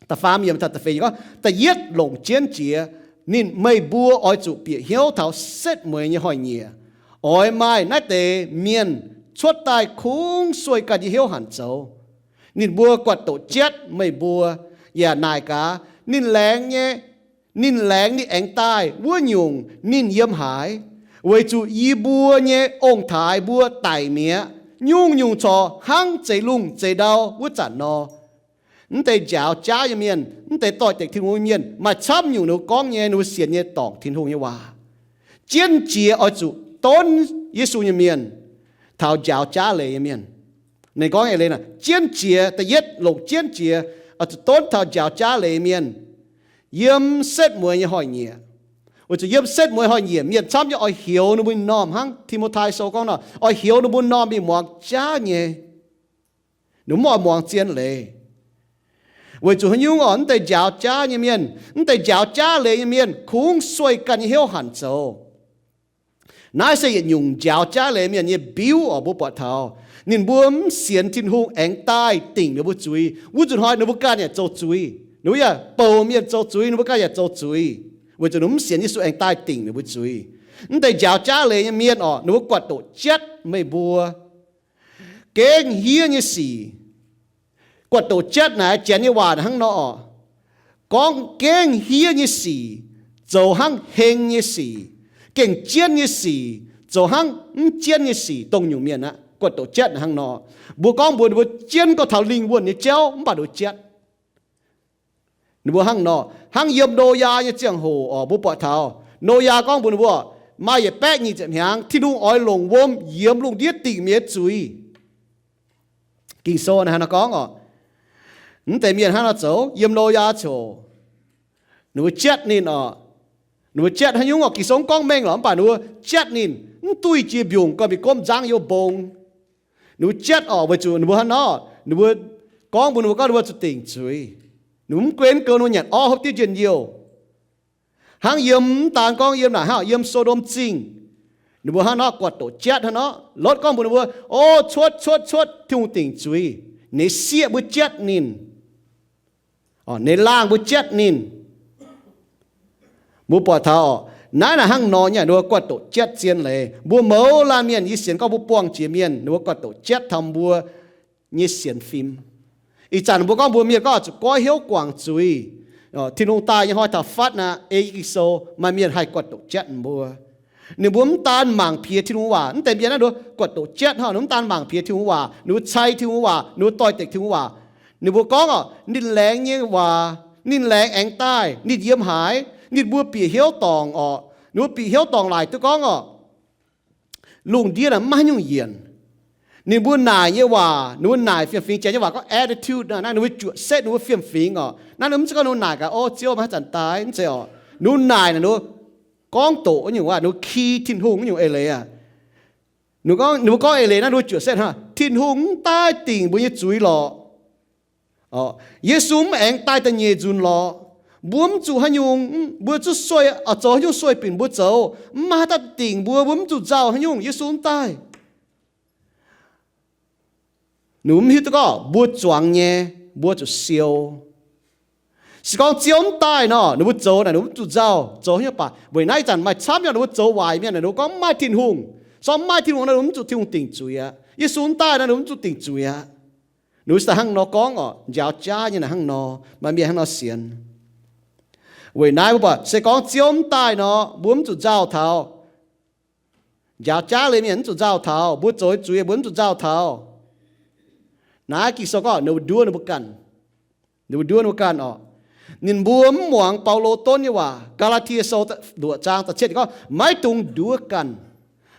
da'faam yiemc taux da'feix yiemc gorngv, da'yietv longc jienv jiex, ninh, meih mbuo oix zuqc bieqc hnyouv taux setv mueiz nyei hnoi-nyieqc. Oix maaih naaiv deix mienh cuotv daaih kungx sueih ganh nyei hnyouv hanc zoux. Ninh mbuo guatc doqc jatv meih mbuo, yaac naaic gaax, ninh laengz nyei, ninh laengz ninh aengx daaih wuov nyungc ninh yiem haaix? Weic zuqc yie mbuo nyei ong-taaix mbuo daic mi'aqv, nyungc-nyungc corc hnangv zeix lungh zeix ndau wuov zanc nor. Mv deix njaaux jaav nyei mienh, mv deix doix-dekc Tin-Hungh nyei mienh, maaih camv nyungc ninh mbuo gorngv nyei, ninh mbuo sienx nyei dorngc Tin-Hungh nyei waac. Jienv jiex oix zuqc donv Yesu nyei mienh, taux njaaux jaav leiz nyei mienh. Ninh gorngv eix leiz naaic, jienv jiex, da'yietv longc jienv jiex, oix zuqc donv taux njaaux jaav leiz nyei mienh yiem setv mueiz nyei hnoi-nyieqc. Weic zuqc yiem setv mueiz hnoi-nyieqc mienh camv nyei oix hioux ninh mbuo nyei m'normh, hnangv Ti^mo^tai Sou gorngv nor, oix hioux ninh mbuo m'normh mingh muangx jaav nyei. Ninh mbuo mv oix muangx zien leiz. Weic zuqc haaix nyungc orqc? Mv deix njaaux jaav nyei mienh, mv deix njaaux jaav leiz nyei mienh kungx sueih ganh nyei hnyouv hanc zoux. Naaiv se yietc nyungc njaaux jaav leiz mienh nyei mbiuv orqc. Mbuo buatc taux ninh mbuo mv sienx Tin-Hungh aengx daaih dingc ninh mbuo zuiz. Wuov nzunc hnoi ninh mbuo ganh yaac zoux zuiz. Ninh mbuo yaac bouc mienh zoux zuiz, ninh mbuo ganh yaac zoux zuiz, weic zuqc ninh mbuo mv sienx Yesu aengx daaih dingc ninh mbuo zuiz. Mv deix njaaux jaav leiz nyei mienh orqc, ninh mbuo guatc doqc jatv meih mbuo gengh hniev nyei sic. Guatc doqc jatv naaic Janx nyei waac hnangv nor orqc, gorngv gengh hniev nyei sic zoux hnangv heng nyei sic, gengh jienv nyei sic zoux hnangv mv jienv nyei sic. Dongh nyungc mienh aqv, guatc doqc jatv hnangv nor. Mbuo gorngv mbuox ninh mbuo jienv gorngv taux lingh wuonh nyei jauv mv baac ninh mbuo jatv. Ninh mbuo hnangv nor, hnangv yiem Noyaa nyei ziangh hoc orqc, mbuo buatc taux Noyaa gorngv mbuox ninh mbuo, maaih yietc baeqv nyic ziepc hnyangx Tin-Hungh oix longc wuom yiemx lungh ndiev dingc mienh nyei zuiz. Ging-Sou hnangv nor gorngv orqc, mv deix mienh hnangv nor zoux yiem Noyaa ziangh hoc. Ninh mbuo jatv ninh orqc. Ninh mbuo jatv haaix nyungc orqc? Ging-Sou mv gorngv mengh lorqc, mv baac ninh mbuo jatv ninh, mv duih jiex mbiungc, ganh mingh gomv nzangv yiem mbong. Ninh mbuo jatv orqc, weic zuqc ninh mbuo hnangv nor, ninh mbuo gorngv mbuox ninh mbuo gorngv ninh mbuo zuqc dingc zuiz. Ninh mbuo mv gunv goux ninh mbuo nyanc orv hopv diuv njien-youh. Hnangv yiem, mv daan gorngv yiem naaic, hnangv yiem So^ndom Zingh, ninh mbuo hnangv nor guatc doqc jatv hnangv nor. Lotv gorngv mbuox ninh mbuo, O, cuotv, cuotv, cuotv, Tin-Hungh dingc zuiz. Ninh sieqv mbuo jatv ninh. Ninh laangh mbuo jatv ninh. Mbuo buatc taux orqc, naaiv naaic hnangv nor nyei, ninh mbuo guatc doqc jatv zien leiz. Mbuo mouz laanh mienh, yie sienx gorngv mbuo buangh jiex mienh, ninh mbuo guatc doqc jatv taux mbuo nyei sienx fim. Ih zanc mbuo gorngv mbuo mienh gorngv zuqc goiv hnyouv guangc zuiz. Tin-Hungh daaih nyei hnoi taux fatv naaic, ei Ging-Sou maaih mienh haih guatc doqc jatv mbuo. Ninh mbuo mv daan mangc piex Tin-Hungh waac. Mv deix mienh naaiv ninh mbuo guatc doqc jatv hnangv, ninh mbuo mv daan mangc piex Tin-Hungh waac, ninh mbuo cai Tin-Hungh waac, ninh mbuo doix-dekc Tin-Hungh waac. Ninh mbuo gorngv orqc, ninh laengz nyei waac, ninh laengz aengx daaih, ninh yiem haaix, ninh mbuo bieqc hnyouv dorngc orqc. Ninh mbuo bieqc hnyouv dorngc laaic duqv gorngv orqc, lungh ndiev naaic mv maaih haaix nyungc yienc. Ninh mbuo naaic nyei waac, ninh mbuo naaic fiem-fingx, Janx nyei waac gorngv attitude naaiv, ninh mbuo juoqc setv ninh mbuo fiem-fingx orqc. Naaiv ninh mv zeiz gorngv ninh mbuo naaic gaax, O, Ziouv maiv zanc daaih, mv zeiz orqc. Ninh mbuo naaic naaic ninh mbuo gorngv doqc wuov nyungc waac, ninh mbuo ki Tin-Hungh wuov nyungc eix leiz aqv. Ninh mbuo gorngv, ninh mbuo gorngv eix leiz naaiv, ninh mbuo juoqc setv hnangv, Tin-Hungh mv daaih dingc mbuo nyei zuiz lorqc. Yesu mv aengx daaih da'nyeic nzunc lorqc. Mbuo mv zuqc haaix nyungc, mbuo zuqc sueih, zoux haaix nyungc sueih binc mbuo zoux, mv maaih haaix dauh dingc mbuo, mbuo mv zuqc nzauh haaix nyungc, Yesu mv daaih. Ninh mbuo mv hiuv duqv gorngv mbuo zuangx nyei, mbuo zuqc siou. Se gorngv Ziouv mv daaih nor, ninh mbuo zoux naaic ninh mbuo mv zuqc nzauh, zoux haaix nyungc baac. Weic naaiv ih zanc maaih camv nyei ninh mbuo zoux waaic mienh naaic, ninh mbuo gorngv mv maaih Tin-Hungh. Se gorngv mv maaih Tin-Hungh nor, ninh mbuo mv zuqc Tin-Hungh dingc zuiz aqv. Yesu mv daaih nor, ninh mbuo mv zuqc dingc zuiz aqv. Ninh mbuo se daaih hnangv nor gorngv orqc, njaaux jaav nyei naaic hnangv nor, maaih mienh hnangv nor sienx. Weic naaiv mbuo buatc se gorngv Ziouv mv daaih nor, mbuo mv zuqc nzauh taux. Njaaux jaav leiz mienh mv zuqc nzauh taux, mbuo zoux nyei zuiz mbuo mv zuqc nzauh taux. Naaiv Ging-Sou gorngv ninh mbuo nduov ninh mbuo ganh. Ninh mbuo nduov ninh mbuo ganh orqc. Ninh mbuo mv muangx Baulo donv nyei waac, Gaa^laa^tie Sou luoqc zaang da'cietv gorngv, maiv dungx nduov ganh.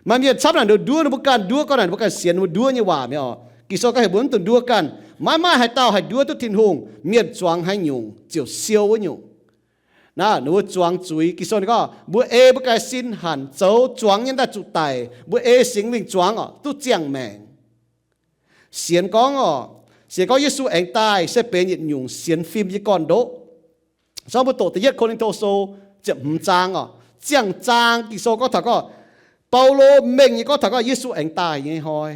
Maaih mienh camv naaic ninh mbuo nduov ninh mbuo ganh, nduov gorngv naaic ninh mbuo ganh sienx ninh mbuo nduov nyei waac mi'aqv orqc. Ging-Sou gorngv heuc mbuo mv dungx nduov ganh. Maiv maaih haaix dauh haih nduov duqv Tin-Hungh. Mienh zuangx haaix nyungc ziouc siou wuov nyungc. Naaiv ninh mbuo zuangx zuiz. Ging-Sou ninh gorngv mbuo ei mbuo ganh sin hanc zoux zuangx nyei daaih zuqc daic. Mbuo ei Singx Lingh zuangx orqc, duqv ziangh maengc. Sienx gorngv orqc, sienx gorngv Yesu aengx daaih se benx yietc nyungc sienx fim nyei gorn-ndoqv. Zorqv mbuo doqc da'yietv Ko^lin^to Sou ziepc hmz zaang orqc, ziangh zaang Ging-Sou gorngv taux gorngv, Baulo mengh nyei gorngv taux gorngv Yesu aengx daaih nyei hnoi.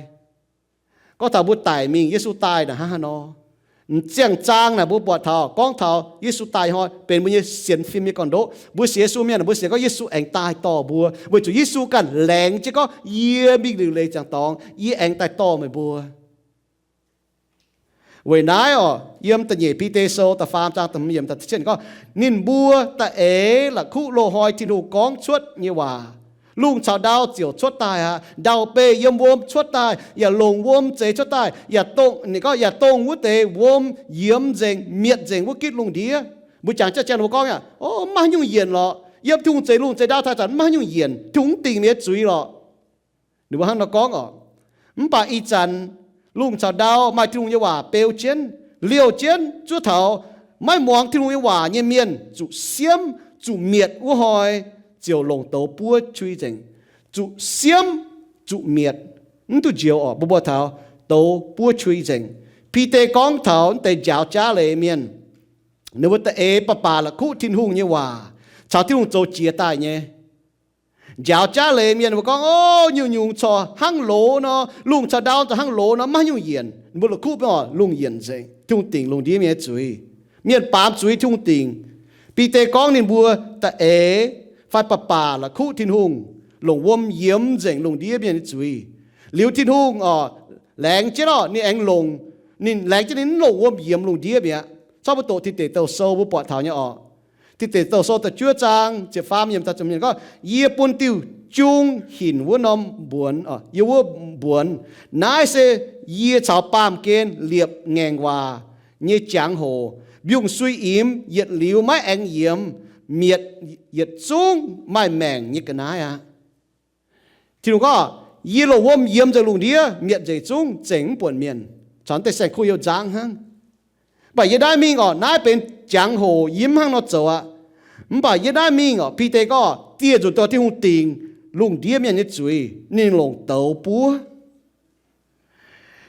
Gorngv taux mbuo daic mingh, Yesu daaih naaic hnangv haaix nor. Ziangh zaang naaic mbuo buatc taux gorngv taux Yesu daaih hnoi benx mbuo nyei sienx fim nyei gorn-ndoqv. Mbuo sienx Yesu mienh, mbuo sienx gorngv Yesu aengx daaih dorh mbuo, weic zuqc Yesu ganh laengz jienv gorngv, yie mingh liuc leiz ziangx dorngx, yie aengx daaih dorh meih mbuo. Weic naaiv orqc, yiem da'nyeic Bide Sou da'faam zaang da'hmz yiemc da'cietv gorngv, ninh mbuo da'eix la'kuqv loz-hnoi Tin-Hungh gorngv cuotv nyei waac, lungh caux ndau ziouc cuotv daaih aqv. Ndau-beih yiem wuom cuotv daaih, yaac longc wuom zeix cuotv daaih, yaac dongh, ninh gorngv yaac dongh wuov deix wuom yiemx nzengc, mietc nzengc wuov gitv lungh ndiev. Mbuo jangx jatv jangx ninh mbuo gorngv aqv, o, mv maaih haaix nyungc yienc lorqc. Yiem Tin-Hungh zeix lungh zeix ndau taux ih zanc mv maaih haaix nyungc yienc. Tin-Hungh mv dingc mienh nyei zuiz lorqc. Ninh mbuo hnangv nor gorngv orqc. Mv baac ih zanc lungh caux ndau maaih Tin-Hungh nyei waac beu jienv, liouh jienv zuov taux maiv muangx Tin-Hungh nyei waac nyei mienh zuqc siemv, zuqc mietc wuov hnoi ziouc longc douz buov qui nzengc. Zuqc siemv, zuqc mietc, mv duqv njoux orqc. Mbuo mbuo taux douz buov qui nzengc. Bide gorngv taux naaiv deix njaaux jaav leiz mienh, ninh mbuo da'eix baac baac la'kuqv Tin-Hungh nyei waac caux Tin-Hungh zoux jiex daaih nyei. Njaaux jaav leiz mienh mbuo gorngv, o, nyungc-nyungc corc hnangv loz nor, lungh caux ndau corc hnangv loz nor, maiv nyungc yienc. Mbuo la'kuqv orqc, lungh yienc nzengc. Tin-Hungh dingc lungh ndiev mienh nyei zuiz. Mienh baamz zuiz Tin-Hungh dingc. Bide gorngv ninh mbuo da'eix fai baac baac la'kuqv Tin-Hungh longc wuom yiemx nzengc lungh ndiev mienh nyei zuiz. Liuz Tin-Hungh orqc, laengz jienv orqc, ninh aengx longc, ninh laengz jienv ninh mv longc wuom yiemx lungh ndiev mi'aqv. Corc mbuo doqc Tin Deic Douh Sou mbuo buatc taux nyei orqc. Tin Deic Douh Sou da'juov zaang ziepc faam yiemc daaih ziepc hmz gorngv, yie bun diuh jung hinc wuov norm mbuonx, yie wuov mbuonx, naaiv se yie caux baamh gen liepc ngaengc waac nyei jangx-hoc. Mbiungc-suiv imx yietc liuz maiv aengx yiemx, mietc yietc zungv maaih maengc nyei ga'naaiv aqv. Tin-Hungh gorngv, yie longc wuom yiemx nzengc lungh ndiev, mietc nzengc zungv, zengc mv buonc mienh. Caux deix saeng-kuv youh nzangv hnangv. Mv baac yie naaiv mingh orqc, naaiv benx jangx-hoc, yie mv hnangv nor zoux aqv. Mv baac yie naaiv mingh orqc, Bide gorngv, dieh nzunc douh Tin-Hungh dingc lungh ndiev mienh nyei zuiz, ninh longc douz buov.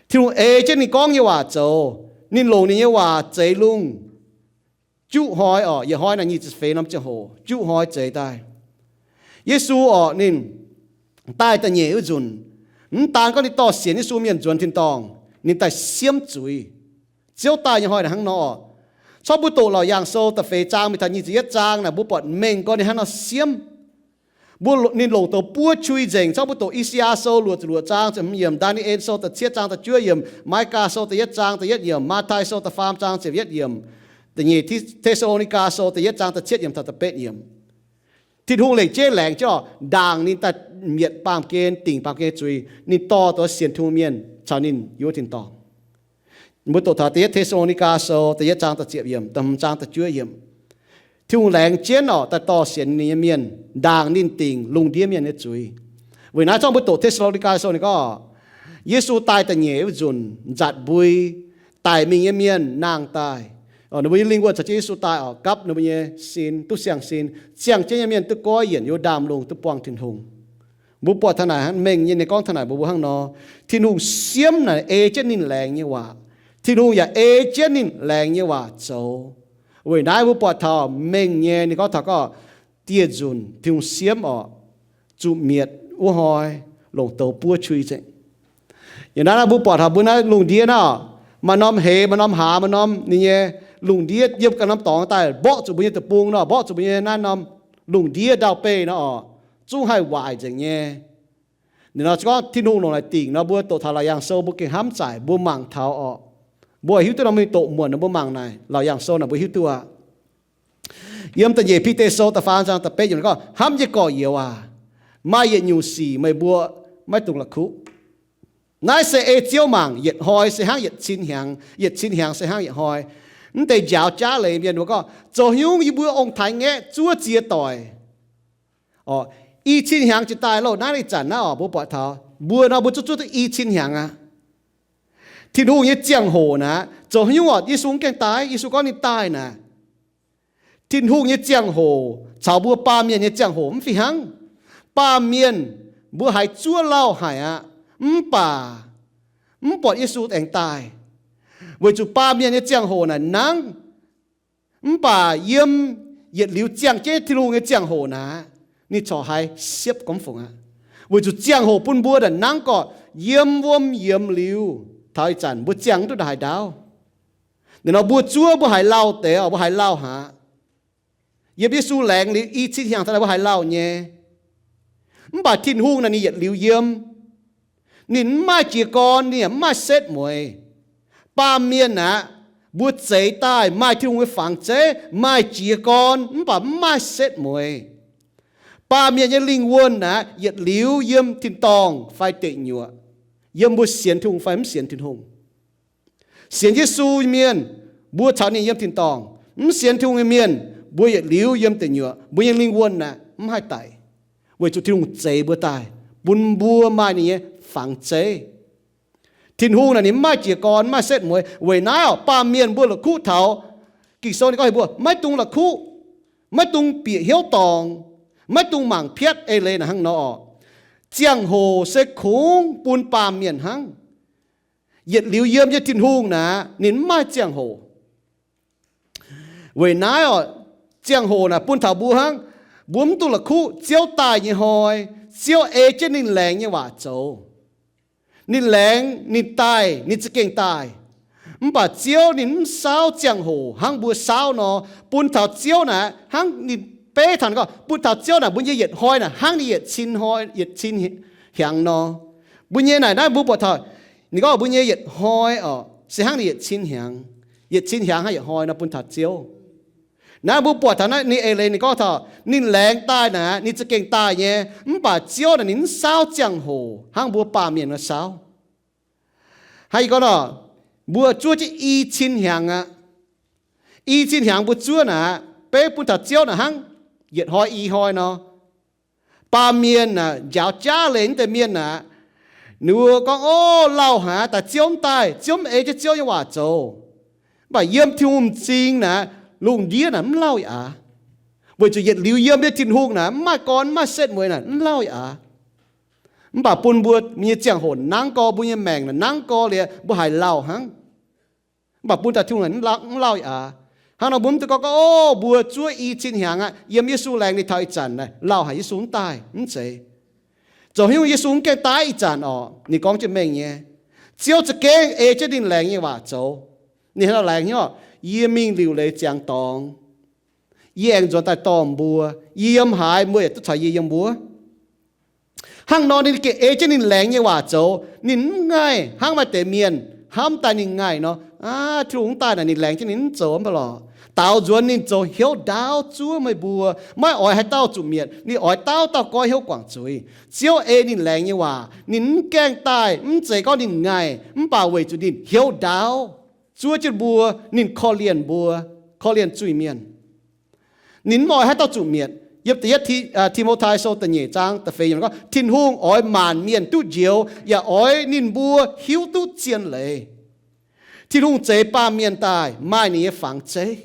Tin-Hungh ei jienv ninh gorngv nyei waac zoux. Ninh longc ninh nyei waac zeix lungh. Juqv hnoi orqc, yietc hnoi naaic nyic ziepc feix norm ziangh hoc, juqv hnoi zeix daaih. Yesu orqc, ninh daaih da'nyeic wuov nzunc, mv daan gorngv ninh dorh sienx Yesu mienh nzuonx tin-dorngh, ninh daaih siemv zuiz. Ziouv daaih nyei hnoi naaic hnangv nor orqc. Corc mbuo doqc Laauc Yaangh Sou da'feix zaang mingh taux nyic ziepc yietv zaang naaic, mbuo buatc mengh gorngv ninh hnangv nor siemv. Mbuo, ninh longc douz buov qui nzengc. Corc mbuo doqc I^saa^yaa Sou luoqc ziepc luoqc zaang ziepc hmz yiemc, Ndaa^ni^en Sou da'cietv zaang da'juov yiemc, Maaikaav Sou da'yietv zaang da'yietv yiemc, Matv^tai Sou da'faam zaang ziepc yietv yiemc, da'nyeic Te^saa^lo^ni^gaa Sou da'yietv zaang da'cietv yiemc taux da'betv yiemc. Tin-Hungh lengc jeiv laengz jienv orqc, ndaangc ninh daaih mietc baamh gen, dingc baamh gen zuiz, ninh dorh douz sienx Tin-Hungh mienh caux ninh yiem wuov tin-dorngh. Mbuo doqc taux da'yietv Te^saa^lo^ni^gaa Sou da'yietv zaang da'ziepc yiemc, da'hmz zaang da'juov yiemc. Tin-Hungh laengz jienv orqc, daaih dorh sienx ninh nyei mienh, ndaangc ninh dingc lungh ndiev mienh nyei zuiz. Weic naaiv zorqv mbuo doqc Te^saa^lo^ni^gaa Sou ninh gorngv, Yesu daaih da'nyeic wuov nzunc, nzatc mbui, daic mingh nyei mienh nangh daaih. Ninh mbuo nyei lingh wuonh caux jienv Yesu daaih oc, gapv ninh mbuo nyei sin, duqv siang-sin. Ziangh jienv nyei mienh duqv goiv yienc Yu^ndaa Mungh duqv buangh Tin-Hungh. Mbuo buatc taux naaic mengh nyei ninh gorngv taux naaic mbuo mbuo hnangv nor, Tin-Hungh siemv naaic ei jienv ninh laengz nyei waac. Tin-Hungh yaac ei jienv ninh laengz nyei waac zoux. Weic naaiv mbuo buatc taux mengh nyei ninh gorngv taux gorngv dieh nzunc Tin-Hungh siemv oc, zuqc mietc wuov hnoi longc douz buov qui nzengc. Yiem naaiv mbuo buatc taux mbuo naaiv lungh ndiev naaiv oc, maaih norm heix, maaih norm hlaax, maaih norm ninh nyei lungh ndiev yiem ganh norm dorngx daaih mborqv zuqc mbuo nyei deic-bung nor, mborqv zuqc mbuo nyei naaiv norm lungh ndiev ndau-beih nor oc, zungv haih waaic nzengc nyei. Ninh nor gorngv Tin-Hungh longc naaic dingc nor mbuo doqc taux Laauc Yaangh Sou mbuo gengh hnamv zaaic, mbuo mangc taux oc. Mbuo hiuv duqv nor mingh doqc muonc nor mbuo mangc naaic Laauc Yaangh Sou naaic mbuo hiuv duqv aqv. Yiem da'nyeic Bide Sou da'faam zaang da'betv yiemc gorngv, hnamv nyei gorx-youz aac, maaih yietc nyungc sic meih mbuo maiv dungx la'kuqv. Naaiv se ei Ziouv mangc, yietc hnoi se hnangv yietc cin hnyangx, yietc cin hnyangx se hnangv yietc hnoi. Mv deix njaaux jaav leiz mienh mbuo gorngv, zoux haaix nyungc yie mbuo ong-taaix-ngaeqv zuov ziex doic, i cin hnyangx jiex daaih loh, naaiv ih zanc naaiv oc, mbuo buatc taux mbuo nor mbuo zuqv zuov duqv i cin hnyangx aqv. Tin-Hungh nyei ziangh hoc naaic, zoux haaix nyungc oc, Yesu mv gaengh daaih, Yesu gorngv ninh daaih naaic, Tin-Hungh nyei ziangh hoc caux mbuo baamh mienh nyei ziangh hoc mv fih hnangv. Baamh mienh mbuo haiz zuov lauh haic aqv, mv baac mv buatc Yesu aengx daaih, weic zuqc baamh mienh nyei ziangh hoc naaic nangv. Mv baac yiem yietc liuz ziangh jienv Tin-Hungh nyei ziangh hoc naaic, ninh corc haiz siepv gormx fungc aqv. Weic zuqc ziangh hoc bun mbuo naaic nangv gorqv yiem wuom yiemx liuz, taux ih zanc mbuo ziangh mv duqv haaix ndaauv. Ninh nor mbuo zuov mbuo haiz lauh deix oc, mbuo haiz lauh haic. Yiem Yesu laengz liuz i cin hnyangx taux naaic mbuo haiz lauh nyei. Mv baac Tin-Hungh naaic ninh yietc liuz yiem. Ninh mv maaih jiez gorn, ninh yaac mv maaih setv mueiz. Baamh mienh aqv, mbuo zeix daaih maaih Tin-Hungh nyei fangx zeiv, maaih jiez gorn mv baac mv maaih setv mueiz. Baamh mienh nyei lingh wuonh aqv, yietc liuz yiem tin-dorngh fai deic nyuoqc, yiem mbuo sienx Tin-Hungh fai mv sienx Tin-Hungh. Sienx Yesu nyei mienh, mbuo caux ninh yiem tin-dorngh. Mv sienx Tin-Hungh nyei mienh, mbuo yietc liuz yiem deic nyuoqc. Mbuo nyei lingh wuonh aqv, mv haih daic, weic zuqc Tin-Hungh zeix mbuo daaih, bun mbuo maaih ninh nyei fangx zeiv. Tin-Hungh naaic ninh mv maaih jiez gorn, mv maaih setv mueiz. Weic naaiv oc, baamh mienh mbuo la'kuqv taux Ging-Sou ninh gorngv heuc mbuo maiv dungx la'kuqv, maiv dungx bieqc hnyouv dorngc, maiv dungx mangc piatv. Eix leiz naaic hnangv nor oc, ziangh hoc se kungx bun baamh mienh hnangv. Yietc liuz yiem nyei Tin-Hungh naaic ninh mv maaih ziangh hoc. Weic naaiv oc, ziangh hoc naaic bun taux mbuo hnangv. Mbuo mv dungx la'kuqv Ziouv daaih nyei hnoi, Ziouv ei jienv ninh laengz nyei waac zoux. Ninh laengz, ninh daaih, ninh za'gengh daaih. Mv baac Ziouv ninh mv saauv ziangh hoc hnangv mbuo saauv nor, bun taux Ziouv naaic hnangv ninh beiv taux gorngv, bun taux Ziouv naaic mbuo nyei yietc hnoi naaic hnangv ninh yietc cin hnoi, yietc cin hnyangx nor. Mbuo nyei naaic naaiv mbuo buatc taux, ninh gorngv mbuo nyei yietc hnoi oc, se hnangv ninh yietc cin hnyangx. Yietc cin hnyangx hnangv yietc hnoi nor bun taux Ziouv. Naaiv mbuo buatc taux naaiv ninh eix leiz ninh gorngv taux ninh laengz daaih naaic, ninh za'gengh daaih nyei. Mv baac Ziouv naaic ninh mv saauv ziangh hoc hnangv mbuo baamh mienh nor saauv. Hnangv yie gorngv nor, mbuo zuov jienv i cin hnyangx aqv. I cin hnyangx mbuo zuov naaic, beiv bun taux Ziouv naaic hnangv yietc hnoi i hnoi nor. Baamh mienh aah, njaaux jaav leiz wuov deix mienh aah, ninh mbuo gorngv, Ov, lauh haic aqv, daaih Ziouv mv daaih, Ziouv mv ei jienv Ziouv nyei waac zoux. Mv baac yiem Tin-Hungh m'zing naaic, lungh ndiev naaic mv lauh yaac aav. Weic zuqc yietc liuz yiem nyei Tin-Hungh naaic mv maaih gorn, mv maaih setv mueiz naaic mv lauh yaac aav. Mv baac bun mbuo nyei ziangh hoc nangv gorx, mbuo nyei maengc naaic nangv gorx liuz, mbuo haiz lauh hnangv. Mv baac bun daaih Tin-Hungh naaic mv lauh yaac aav. Hnangv nor mbuo mv dungx gorngv, Ov, mbuo zuov i cin hnyangx aqv, yiem Yesu laengz ninh taux ih zanc naaic lauh haic, Yesu mv daaih, mv zeiz. Zoux haaix nyungc Yesu mv gaengh daaih ih zanc orqc? Ninh gorngv jienv mengh nyei, Ziouv za'gengh ei jienv ninh laengz nyei waac zoux. Ninh hnangv nor laengz nyei orqc? Yie mingh liuc leiz ziangx dorngx. Yie aengx nzuonx daaih dorh mbuo. Yie yiem haaix, mbuo yaac duqv caux yie yiem wuov. Hnangv nor ninh gengh ei jienv ninh laengz nyei waac zoux. Ninh mv ngaih hnangv maaih deix mienh hnamv daaih ninh ngaih nor, aav, Tin-Hungh mv daaih naaic ninh laengz jienv ninh mv zoux mv baac lorqc. Daaux nzuonx ninh zoux hnyouv ndaauv zuov meih mbuo, maiv oix haaix dauh zuqc mietc. Ninh oix dauh dauh goiv hnyouv guangc zuiz. Ziouv ei ninh laengz nyei waac, ninh mv gaengh daaih, mv zeiz gorngv ninh ngaih, mv baac weic zuqc ninh hnyouv ndaauv zuov jienv mbuo, ninh korv-lienh mbuo, korv-lienh zuiz-mienh. Ninh mv oix haaix dauh zuqc mietc. Yiem da'yietv Ti, Ti^mo^tai Sou da'nyeic zaang da'feix yiemc gorngv, Tin-Hungh oix maanc mienh duqv njoux, yaac oix ninh mbuo hiuv duqv zien leiz. Tin-Hungh zeix baamh mienh daaih maaih ninh nyei fangx zeiv.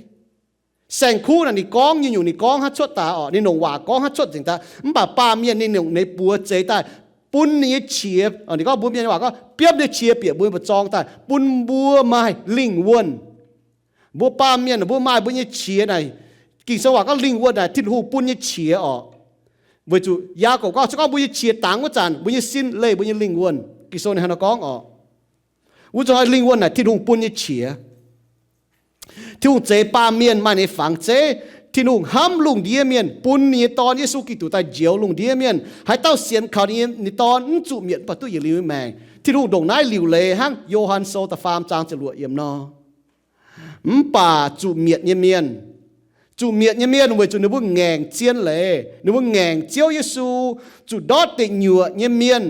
Saeng-kuv naaic ninh gorngv nyei nyungc, ninh gorngv hnangv cuotv daaih orqc, ninh longc waac gorngv hnangv cuotv nzengc daaih. Mv baac baamh mienh ninh longc ninh buoz zeix daaih, bun ninh nyei qiex, ninh gorngv mbuo mienh nyei waac gorngv biopv nyei qiex bieqc mbuo nyei mba'zorng daaih, bun mbuo maaih lingh wuonh. Mbuo baamh mienh mbuo maaih mbuo nyei qiex naaic, Ging-Sou waac gorngv lingh wuonh naaic Tin-Hungh bun nyei qiex orqc. Weic zuqc Yaagorpc gorngv, se gorngv mbuo nyei qiex dangx wuov zanc, mbuo nyei sin leih mbuo nyei lingh wuonh. Ging-Sou ninh hnangv nor gorngv orqc. Wuov zuqc lingh wuonh naaic Tin-Hungh bun nyei qiex. Tin-Hungh zeix baamh mienh maaih ninh nyei fangx zeiv. Tin-Hungh hnamv lungh ndiev mienh, bun ninh nyei Dorn, Yesu Giduc, daaih njoux lungh ndiev mienh. Haaix dauh sienx kaux ninh nyei Dorn mv zuqc mietc mv baac duqv yietc liuz nyei maengc. Tin-Hungh ndongc naaiv liuc leiz hnangv. Yo^han Sou da'faam zaang ziepc luoqc yiemc nor. Mv baac zuqc mietc nyei mienh, zuqc mietc nyei mienh weic zuqc ninh mbuo ngaengc zien leiz, ninh mbuo ngaengc Ziouv Yesu. Zuqc ndortv deic nyuoqc nyei mienh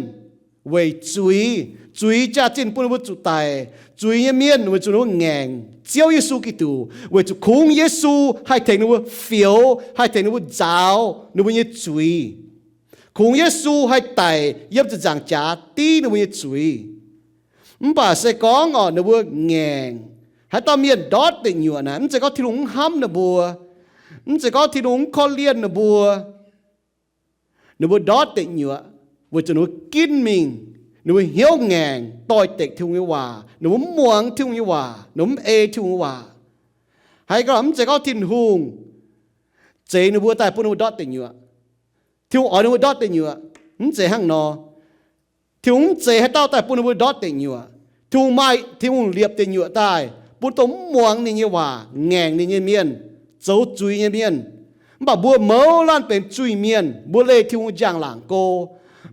weic zuiz, zuiz jaax-zinh bun ninh mbuo zuqc daic. Zuiz nyei mienh weic zuqc ninh mbuo ngaengc Ziouv Yesu Giduc, weic zuqc kungx Yesu haih tengx ninh mbuo fioux, haih tengx ninh mbuo nzaaux ninh mbuo nyei zuiz. Kungx Yesu haih daic yiem ziepc nzaangc jaax div ninh mbuo nyei zuiz. Mv baac se gorngv orqc, ninh mbuo ngaengc, haaix dauh mienh ndortv deic nyuoqc naaic, mv zeiz gorngv Tin-Hungh mv hnamv ninh mbuo, mv zeiz gorngv Tin-Hungh mv korv-lienh ninh mbuo. Ninh mbuo ndortv deic nyuoqc weic zuqc ninh mbuo ginv mingh, ninh mbuo hnyouv ngaengc doix-dekc Tin-Hungh nyei waac, ninh mbuo mv muangx Tin-Hungh nyei waac, ninh mbuo mv ei Tin-Hungh nyei waac. Haaix gorngv mv zeiz gorngv Tin-Hungh zeix ninh mbuo daaih bun ninh mbuo ndortv deic nyuoqc, Tin-Hungh oix ninh mbuo ndortv deic nyuoqc, mv zeiz hnangv nor. Tin-Hungh mv zeix haaix dauh daaih bun ninh mbuo ndortv deic nyuoqc. Tin-Hungh maaih, Tin-Hungh liepc deic nyuoqc daaih bun dongh mv muangx ninh nyei waac, ngaengc ninh nyei mienh, zoux zuiz nyei mienh. Mv baac mbuo mouz laanh benx zuiz-mienh, mbuo leih Tin-Hungh njang-laangc go.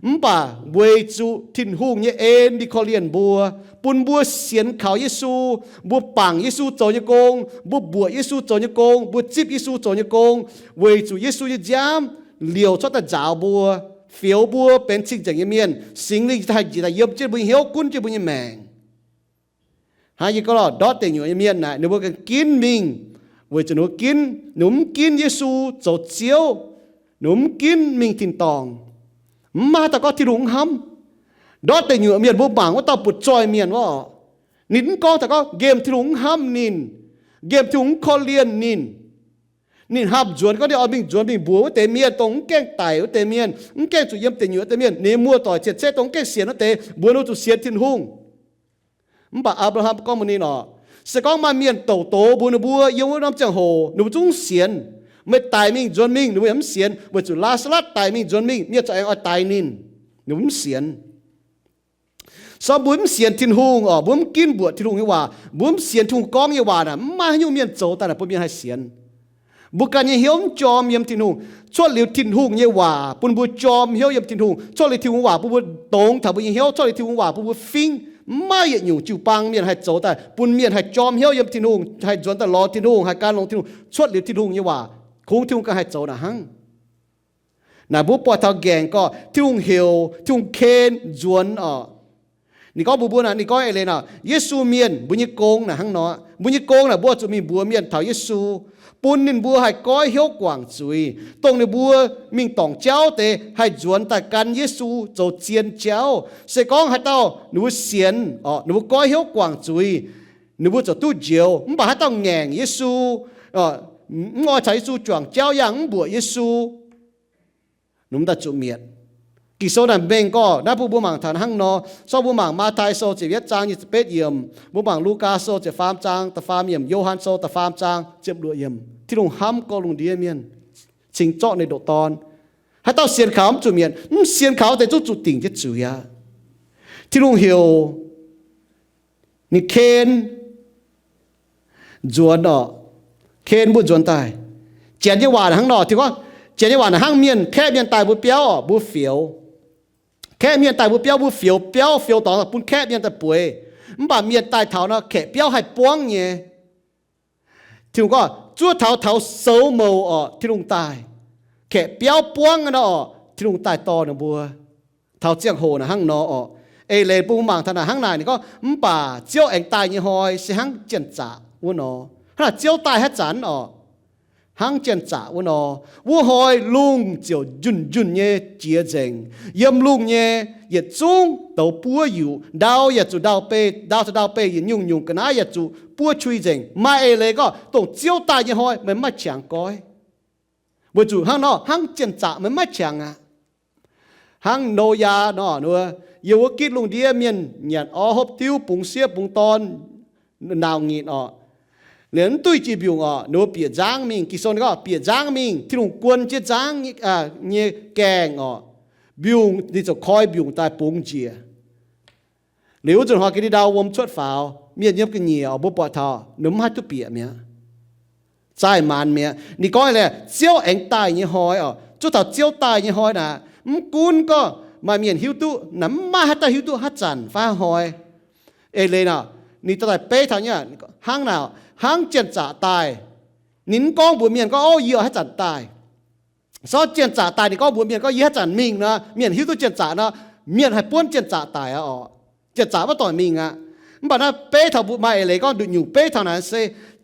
Mv baac weic zuqc Tin-Hungh nyei en ninh korv-lienh mbuo, bun mbuo sienx kaux Yesu, mbuo bangc Yesu zoux nyei gong, mbuo mbuoqc Yesu zoux nyei gong, mbuo zipv Yesu zoux nyei gong, weic zuqc Yesu nyei nziaamv liouc cuotv daaih nzaaux mbuo, fioux mbuo benx cing-nzengc nyei mienh, Singx Lingh haih njiec daaih yiem jienv mbuo nyei hnyouv, gunv jienv mbuo nyei maengc. Hnangv yie gorngv lorqc, ndortv deic nyuoqc nyei mienh naaic, ninh mbuo ganh ginv mingh weic zuqc ninh mbuo ginv, ninh mbuo mv ginv Yesu zoux Ziouv, ninh mbuo mv ginv mingh tin-dorngh. Mv maaih haaix dauh gorngv Tin-Hungh mv hnamv. Ndortv deic nyuoqc mienh mbuo mangc wuov dauh butv-zoih mienh wuov orqc, ninh mv gorngv taux gorngv nqemh Tin-Hungh mv hnamv ninh, nqemh Tin-Hungh mv korv-lienh ninh. Ninh haih nzuonx gorngv ninh oix mingh nzuonx mingh mbuox wuov deix mienh, dongh mv gaengh daic wuov deix mienh, mv gaengh zuqc yiem deic nyuoqc wuov deix mienh, ninh nyei muoz-doic cien-ceqv dongh mv gaengh sienx wuov deix, mbuox ninh zuqc sienx Tin-Hungh. Mv baac Apc^laa^ham gorngv mbuox ninh orqc, se gorngv maaih mienh douc doz mbuox ninh mbuo yiem wuov norm ziangh hoc, ninh mbuo zungv sienx. Meih daic mingh nzuonx mingh, ninh mbuo yaac mv sienx, weic zuqc Laa^saa^latv daic mingh nzuonx mingh, mienh corc aengx oix daix ninh. Ninh mbuo mv sienx. Se gorngv mbuo mv sienx Tin-Hungh orqc, mbuo mv ginv mbuoqc Tin-Hungh nyei waac, mbuo mv sienx Tin-Hungh gorngv nyei waac naaic, mv maaih haaix nyungc mienh zoux daaih naaic bun mienh haih sienx. Mbuo ganh nyei hnyouv mv jorm yiem Tin-Hungh. Cuotv liuz Tin-Hungh nyei waac bun mbuo jorm hnyouv yiem Tin-Hungh. Cuotv liuz Tin-Hungh waac bun mbuo dongz taux mbuo nyei hnyouv. Cuotv liuz Tin-Hungh waac bun mbuo fingv. Mv maaih yietc nyungc jiu-baang mienh haih zoux daaih bun mienh haih jorm hnyouv yiem Tin-Hungh, haih nzuonx daaih lorz Tin-Hungh, haih gan longx Tin-Hungh. Cuotv liuz Tin-Hungh nyei waac, kungx Tin-Hungh ganh haih zoux naaic hnangv. Naaic mbuo buatc taux nqaengc gorqv Tin-Hungh heuc Tin-Hungh ken nzuonx orqc. Ninh gorngv mbuox mbuo naaic, ninh gorngv eix leiz naaic, Yesu mienh mbuo nyei gong naaic hnangv nor. Mbuo nyei gong naaic mbuo zuqc mingh mbuox mienh taux Yesu, bun ninh mbuo haih goiv hnyouv guangc zuiz, dongh ninh mbuo mingh dorngc jauv deix haih nzuonx daaih gan Yesu zoux zien jauv. Se gorngv haaix dauh ninh mbuo sienx orqc, ninh mbuo goiv hnyouv guangc zuiz, ninh mbuo ziouc duqv njoux. Mv baac haaix dauh ngaengc Yesu, mv oix caux Yesu juangc jauv, yangh mv mbuoqc Yesu, ninh mbuo daaih zuqc mietc. Ging-Sou naaic mengh gorqv naaiv bun mbuo mangc taux hnangv nor. Sorng mbuo mangc Matv^tai Sou ziepc yietv zaang nyic ziepc betv yiemc, mbuo mangc Lugaa Sou ziepc faam zaang da'faam yiemc, Yo^han Sou da'faam zaang ziepc luoqc yiemc. Tin-Hungh hnamv gorx lungh ndiev mienh, cingx zorqv ninh ndoqc Dorn. Haaix dauh sienx kaux mv zuqc mietc, mv sienx kaux deix zungv zuqc dingc jienv zuiz aqv. Tin-Hungh heuc ninh ken nzuonx orqc, ken mbuo nzuonx daaih. Janx nyei waac hnangv nor, Tin-Hungh gorngv, Janx nyei waac naaic hnangv mienh kaeqv mienh daaih mbuo biauv orqc, mbuo fioux. Kaeqv mienh daaih mbuo biauv, mbuo fioux biauv, fioux dorngx bun kaeqv mienh daaih bueix. Mv baac mienh daaih taux nor, kaeqv biauv haih buangv nyei. Tin-Hungh gorngv zuov taux taux soux mouc orqc, Tin-Hungh daaih. Kaeqv biauv buangv nor orqc, Tin-Hungh daaih dorh ninh mbuo. Taux ziangh hoc naaic hnangv nor orqc. Eix leiz bun mbuo mangc taux naaic hnangv naaic, ninh gorngv, mv baac Ziouv aengx daaih nyei hnoi se hnangv janx-zaqc wuov nor. Hnangv naaic Ziouv daaih haaix zanc orqc? Hnangv janx-zaqc wuov nor, wuov hnoi lungh ziouc njunh njunh nyei jiex nzengc. Yiem lungh nyei yietc zungv douz buov yuqc. Ndau yaac zuqc ndau-beih, ndau taux ndau-beih yietc nyungc-nyungc ga'naaiv yaac zuqc buov qui nzengc. Maaih eix leiz gorngv dongh Ziouv daaih nyei hnoi meih maiv maaih qangx goiv. Weic zuqc hnangv nor, hnangv janx-zaqc meih maiv maaih qangx aqv. Hnangv Noyaa nor, yiem wuov gitv lungh ndiev mienh nyanc orv hopv diuv, bungx sieqv bungx dorn, nauc nyitc orqc. Liemh mv duqv jiex mbiungc orqc, ninh mbuo bieqc nzangv mingh. Ging-Sou gorngv bieqc nzangv mingh, Tin-Hungh guon jienv nzangv nyei gaengh orqc, mbiungc ninh ziouc koi mbiungc daaih bungx njiec. Liuz wuov nzunc hnoi ga'ndiev ndau wuom cuotv faaux, mienh yiem ga'nyiec orqc, mbuo buatc taux ninh mv haih duqv bieqc mi'aqv. Zaih maanz mi'aqv. Ninh gorngv eix leiz, Ziouv aengx daaih nyei hnoi orqc, zuov taux Ziouv daaih nyei hnoi naaic, mv gunv gorngv maaih mienh hiuv duqv, naaic mv maaih haaix dauh hiuv duqv haaix zanc fai haaix hnoi. Eix leiz nor, ninh daaih beiv taux nyei, hnangv naaic, hnangv janx-zaqc daaih, ninh mv gorngv mbuox mienh gorngv, Ov, yie oix haaix zanc daaih. Sortv janx-zaqc daaih ninh gorngv mbuox mienh gorngv, Yie haaix zanc mingh nor, mienh hiuv duqv janx-zaqc nor, mienh haih buonv janx-zaqc daic aqv orqc. Janx-zaqc maiv doic mingh aqv. Mv baac naaiv beiv taux mbuo maaih eix leiz gorngv nduqc nyungc beiv taux naaic se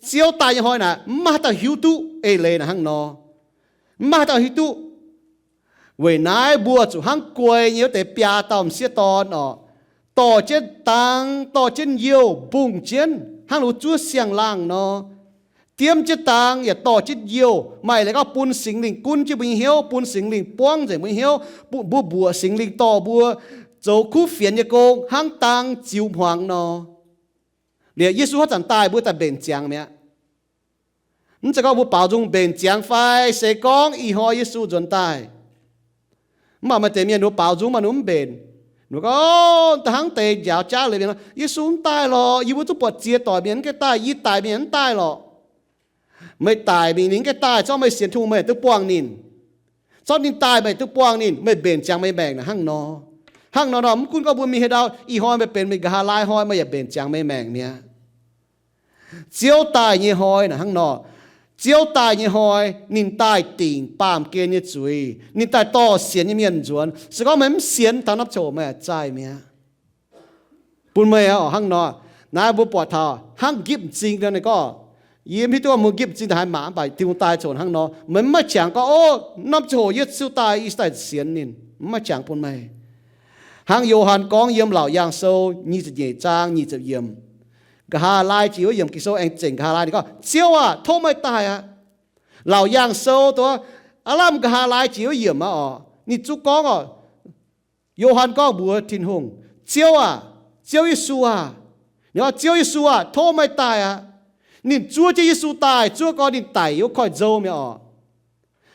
Ziouv daaih nyei hnoi naaic, mv maaih haaix dauh hiuv duqv eix leiz naaic hnangv nor. Mv maaih haaix dauh hiuv duqv. Weic naaiv mbuo zuqc hnangv guei nyei wuov deix biaa dauh m'sieqv dorn orqc, dorh jienv dang, dorh jienv youh, mbungh jienv hnangv ninh mbuo zuov siang-laangh nor. Diemv jienv dang yaac dorh jienv youh. Maaih leiz gorngv bun Singx Lingh gunv jienv mbuo nyei hnyouv, bun Singx Lingh buangv nzengc mbuo nyei hnyouv, mbuo mbuoqc Singx Lingh dorh mbuo zoux kuv fienx nyei gong hnangv dang ziux hmuangx nor. Liuz Yesu haaix zanc daaih mbuo daaih mbenc ziangx mi'aqv. Mv zeiz gorngv mbuo baaux nzung mbenc ziangx fai se gorngv ih hnoi Yesu nzuonx daaih. Mv baac maaih deix mienh ninh mbuo baaux nzung mv baac ninh mv mbenc. Ninh mbuo gorngv, Da'hnangv deix njaaux jaav leiz mienh, Yesu mv daaih lorqc. Yie mbuo zungv buatc ziex doic mienh mv gaengh daaih, yie daic mingh ninh mv daaih lorqc. Meih daic mingh ninh mv gaengh daaih, zorqv meih sienx Tin-Hungh meih duqv buangh ninh. Zorqv ninh daaih meih duqv buangh ninh, meih mbenc ziangx meih maengc naaic hnangv nor. Hnangv nor nor, mv gunv gorngv mbuo mingh haaix ndau, ih hnoi meih benx meih nqa'haav laai hnoi, meih yaac mbenc ziangx meih maengc mi'aqv. Ziouv daaih nyei hnoi naaic hnangv nor. Ziouv daaih nyei hnoi, ninh daaih dingc baamh gen nyei zuiz, ninh daaih dorh sienx nyei mienh nzuonx. Se gorngv meih mv sienx, taux norm ziangh hoc meih zaih mi'aqv. Bun meih oc hnangv nor. Naaiv mbuo buatc taux hnangv nqipv m'zing nor, ninh gorngv, yie mv hiuv duqv mbuo nqipv m'zing daaih haaix mangc, mv baac Tin-Hungh daaih coc hnangv nor. Meih mv maaih qangx gorngv, Ov, norm ziangh hoc Yesu daaih, yie daaih sienx ninh. Mv maaih qangx bun meih. Hnangv Yo^han gorngv yiem Laauc Yaangh Sou nyic ziepc nyeic zaang nyic ziepc yiemc, nqa'haav laai jiex wuov yiemc, Ging-Sou aengx zengc nqa'haav laai, ninh gorngv, Ziouv aah! Tov meih daaih aqv. Laauc Yaangh Sou dongh aav lamh nqa'haav laai jiex wuov yiemc aqv oc. Ninh zungv gorngv oc, Yo^han gorngv mbuox Tin-Hungh, Ziouv aah! Ziouv Yesu aah! Ninh gorngv, Ziouv Yesu aah! Tov meih daaih aqv. Ninh zuov jienv Yesu daaih, zuov gorx ninh daic yiem koiv-nzou mi'aqv oc.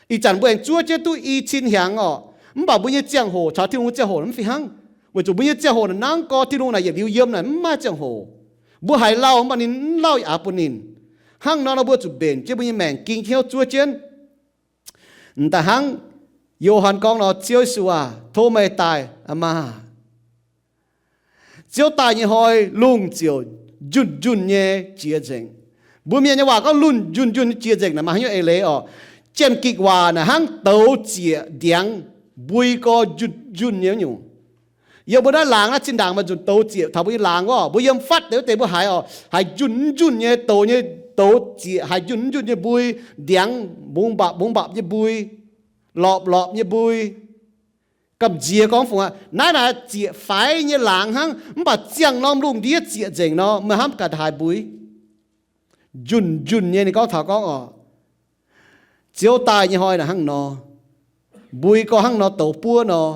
Ih zanc mbuo aengx zuov jienv duqv i cin hnyangx oc. Mv baac mbuo nyei ziangh hoc caux Tin-Hungh nyei ziangh hoc mv fih hnangv. Weic zuqc mbuo nyei ziangh hoc naaic nangv gorx Tin-Hungh naaic yietc liuz yiem naaic mv maaih ziangh hoc. Mbuo haiz lauh mv baac ninh mv lauh yaac bun ninh. Hnangv nor nor mbuo zuqc mbenc jienv mbuo nyei maengc ging hnyouv zuov jienv. M'daaih hnangv Yo^han gorngv nor, Ziouv Yesu aah! Tov meih daaih aqv maah! Ziouv daaih nyei hnoi lungh ziouc njunh njunh nyei jiex nzengc. Mbuo mienh nyei waac gorngv lungh njunh njunh nyei jiex nzengc naaic maaih haaix nyungc eix leiz oc? Janx-Gikc waac naaic hnangv douz zieqc ndiangx mbui gorx njunh njunh nyei nyungc. Yiem mbuo naaiv laangz naaiv zinh ndaangc maaih nzunc douz zieqc taux mbuo nyei laangz wuov, mbuo yiem fatv deix wuov deix mbuo haiz oc, haiz njunh njunh nyei douz nyei, douz zieqc haiz njunh njunh nyei mbui, ndiangx mbungx mbapc mbungx mbapc nyei mbui, lorpc lorpc nyei mbui. Gamh nziex gorngv fungc aqv, naaiv naaic zieqc faix nyei laangz hnangv, mv baac ziangh norm lungh ndiev zieqc nzengc nor, meih hnamv gaax haaix mbui? Njunh njunh nyei ninh gorngv taux gorngv oc, Ziouv daaih nyei hnoi naaic hnangv nor, mbui gorx hnangv nor douz buov nor,